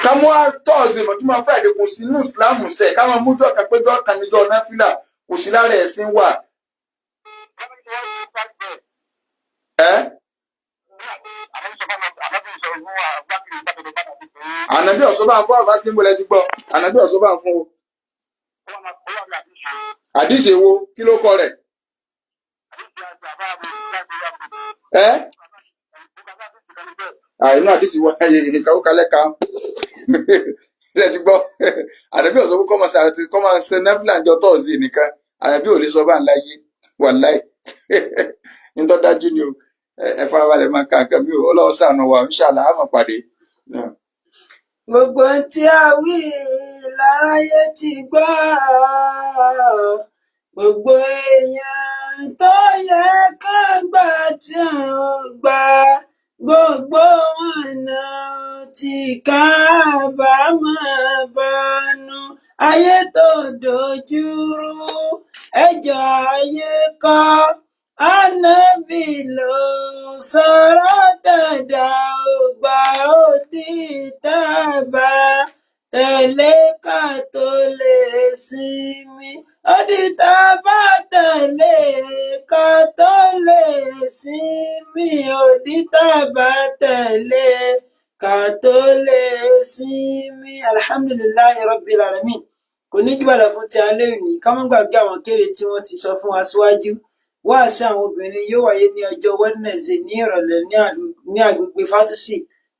Kámú tọ́ọ̀sì mọ̀túnmọ̀ Friday kò sí inú Islam sẹ̀, ká máa mújọ́ kan péjọ́ kan níjọ́ náfìlà kò sí lára ẹ̀sìn wà. Ẹ́ ànàbí ọ̀sọ́ bá ń fún àbá tí ń bolẹ̀ ti gbọ́ ànàbí ọ̀sọ́ bá ń fún o. Àdìsí wo kí ló kọ rẹ̀? Ẹ́ àìnú àdìsí wa ìkàwé kalẹ̀ kan ṣe ti gbọ́ ànàbí ọ̀sọ́ kọ́ máa ṣe kọ́ máa ṣe náfìlà ńjọ́ tọ́ọ̀sì nìkan, ànàbí ò lè sọ bá ń láyé wàláì nítorí dájú ni o. Ẹ farabalẹ̀ máa ka nǹkan mi o, ọlọ́wọ́ ṣàánú wa, inshallah á máa pàdé.
Gbogbo ohun tí a wí láráyé ti gbọ́, gbogbo èèyàn tó yẹ ká gbà tí ò gbà, gbogbo ọ̀nà tí kábàámọ̀ bánú ayé tó dojúrú, ẹjọ́ ayé kọ́, ànábì ló sọ̀rọ̀ dáadáa, ó gbà ó di tábà tẹ̀lé ká tó lè sinmi, ó di tábà tẹ̀lé ká tó lè sinmi, ó di tábà tẹ̀lé ká tó lè sinmi. Alhamdulillahi rabbil alamin. Kò ní jùbàlà fún ti alẹ́ òní. Ká má gbàgbé àwọn kéde tí wọ́n ti sọ fún wa síwájú. Wáàsí àwọn obìnrin yóò wáyé ní ọjọ́ Wednesday ní ìrọ̀lẹ́ ní agbègbè Fátúsì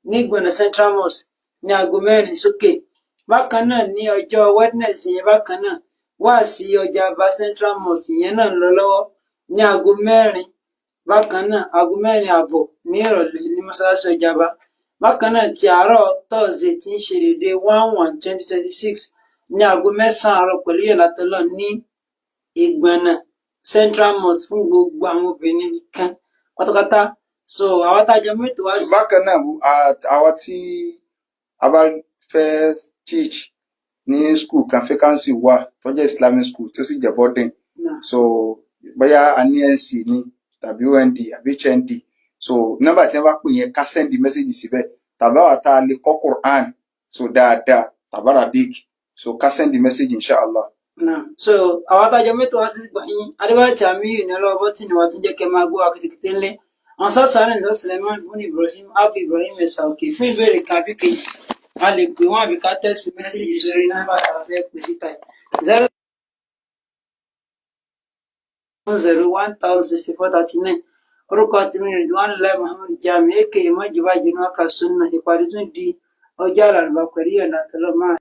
ní Ìgbọ̀nà Central Mosque ní aago 4 sókè. Bákan náà ní ọjọ́ Wednesday yẹn, bákan náà wáàsí ọjà Aba Central Mosque yẹn náà ń lọ lọ́wọ́ ní aago 4, bákan náà aago 4:30 ní ìrọ̀lẹ́ ní mọ́ṣáláṣí ọjà Aba. Bákan náà ti àárọ̀ Thursday tí ń ṣe déédéé 1/1/2026 ní aago 9 àárọ̀ pẹ̀lú yọ̀ǹda tọ́lọ́run ní Ìgbọ̀nà Central Mosque fún gbogbo àwọn obìnrin nìkan pátápátá. So àwọn tájọ mẹ́tò wá sí.
Bákan náà, àwa tí a bá fẹ́ teach ní school kan, vacancy wà tó jẹ́ Islamic school tó sì jẹ́ boarding. So bóyá a ní NC ní tàbí OND àbí HND, so nọ́mbà tí wọ́n bá pè yẹn, ká send message síbẹ̀, tàbí àwa tá a lè kọ́ Quran so dáadáa tàbí Arabic, so ká send message inshallah.
Náà so àwọn tájọ mẹ́tò wá sí gbọ̀nyìn Adébáyọ̀ Tàmíyù ní ọlọ́wọ́ bọ́tìnì wa tí ń jẹ́ kẹ́ máa gbọ́ akitikite ńlẹ̀. Àwọn sásàánì lọ Suleiman bun Ibrahim abu Ibrahim ẹ̀sà òkè. Fún ìbéèrè kan àbí kejì, a lè pè wọ́n àbí ká text message sórí nọ́mbà tá a fẹ́ pè síta yìí: 0 0 1064 39. Orúkọ tèmi Ridwan Lai Muhammed Jami aka Mọ́júbà Jìnnà Kásùnà. Ìpàdé tún di ọjọ́ àlàrúbá pẹ̀lú ìyọ̀ǹda tọ́lọ́ máa.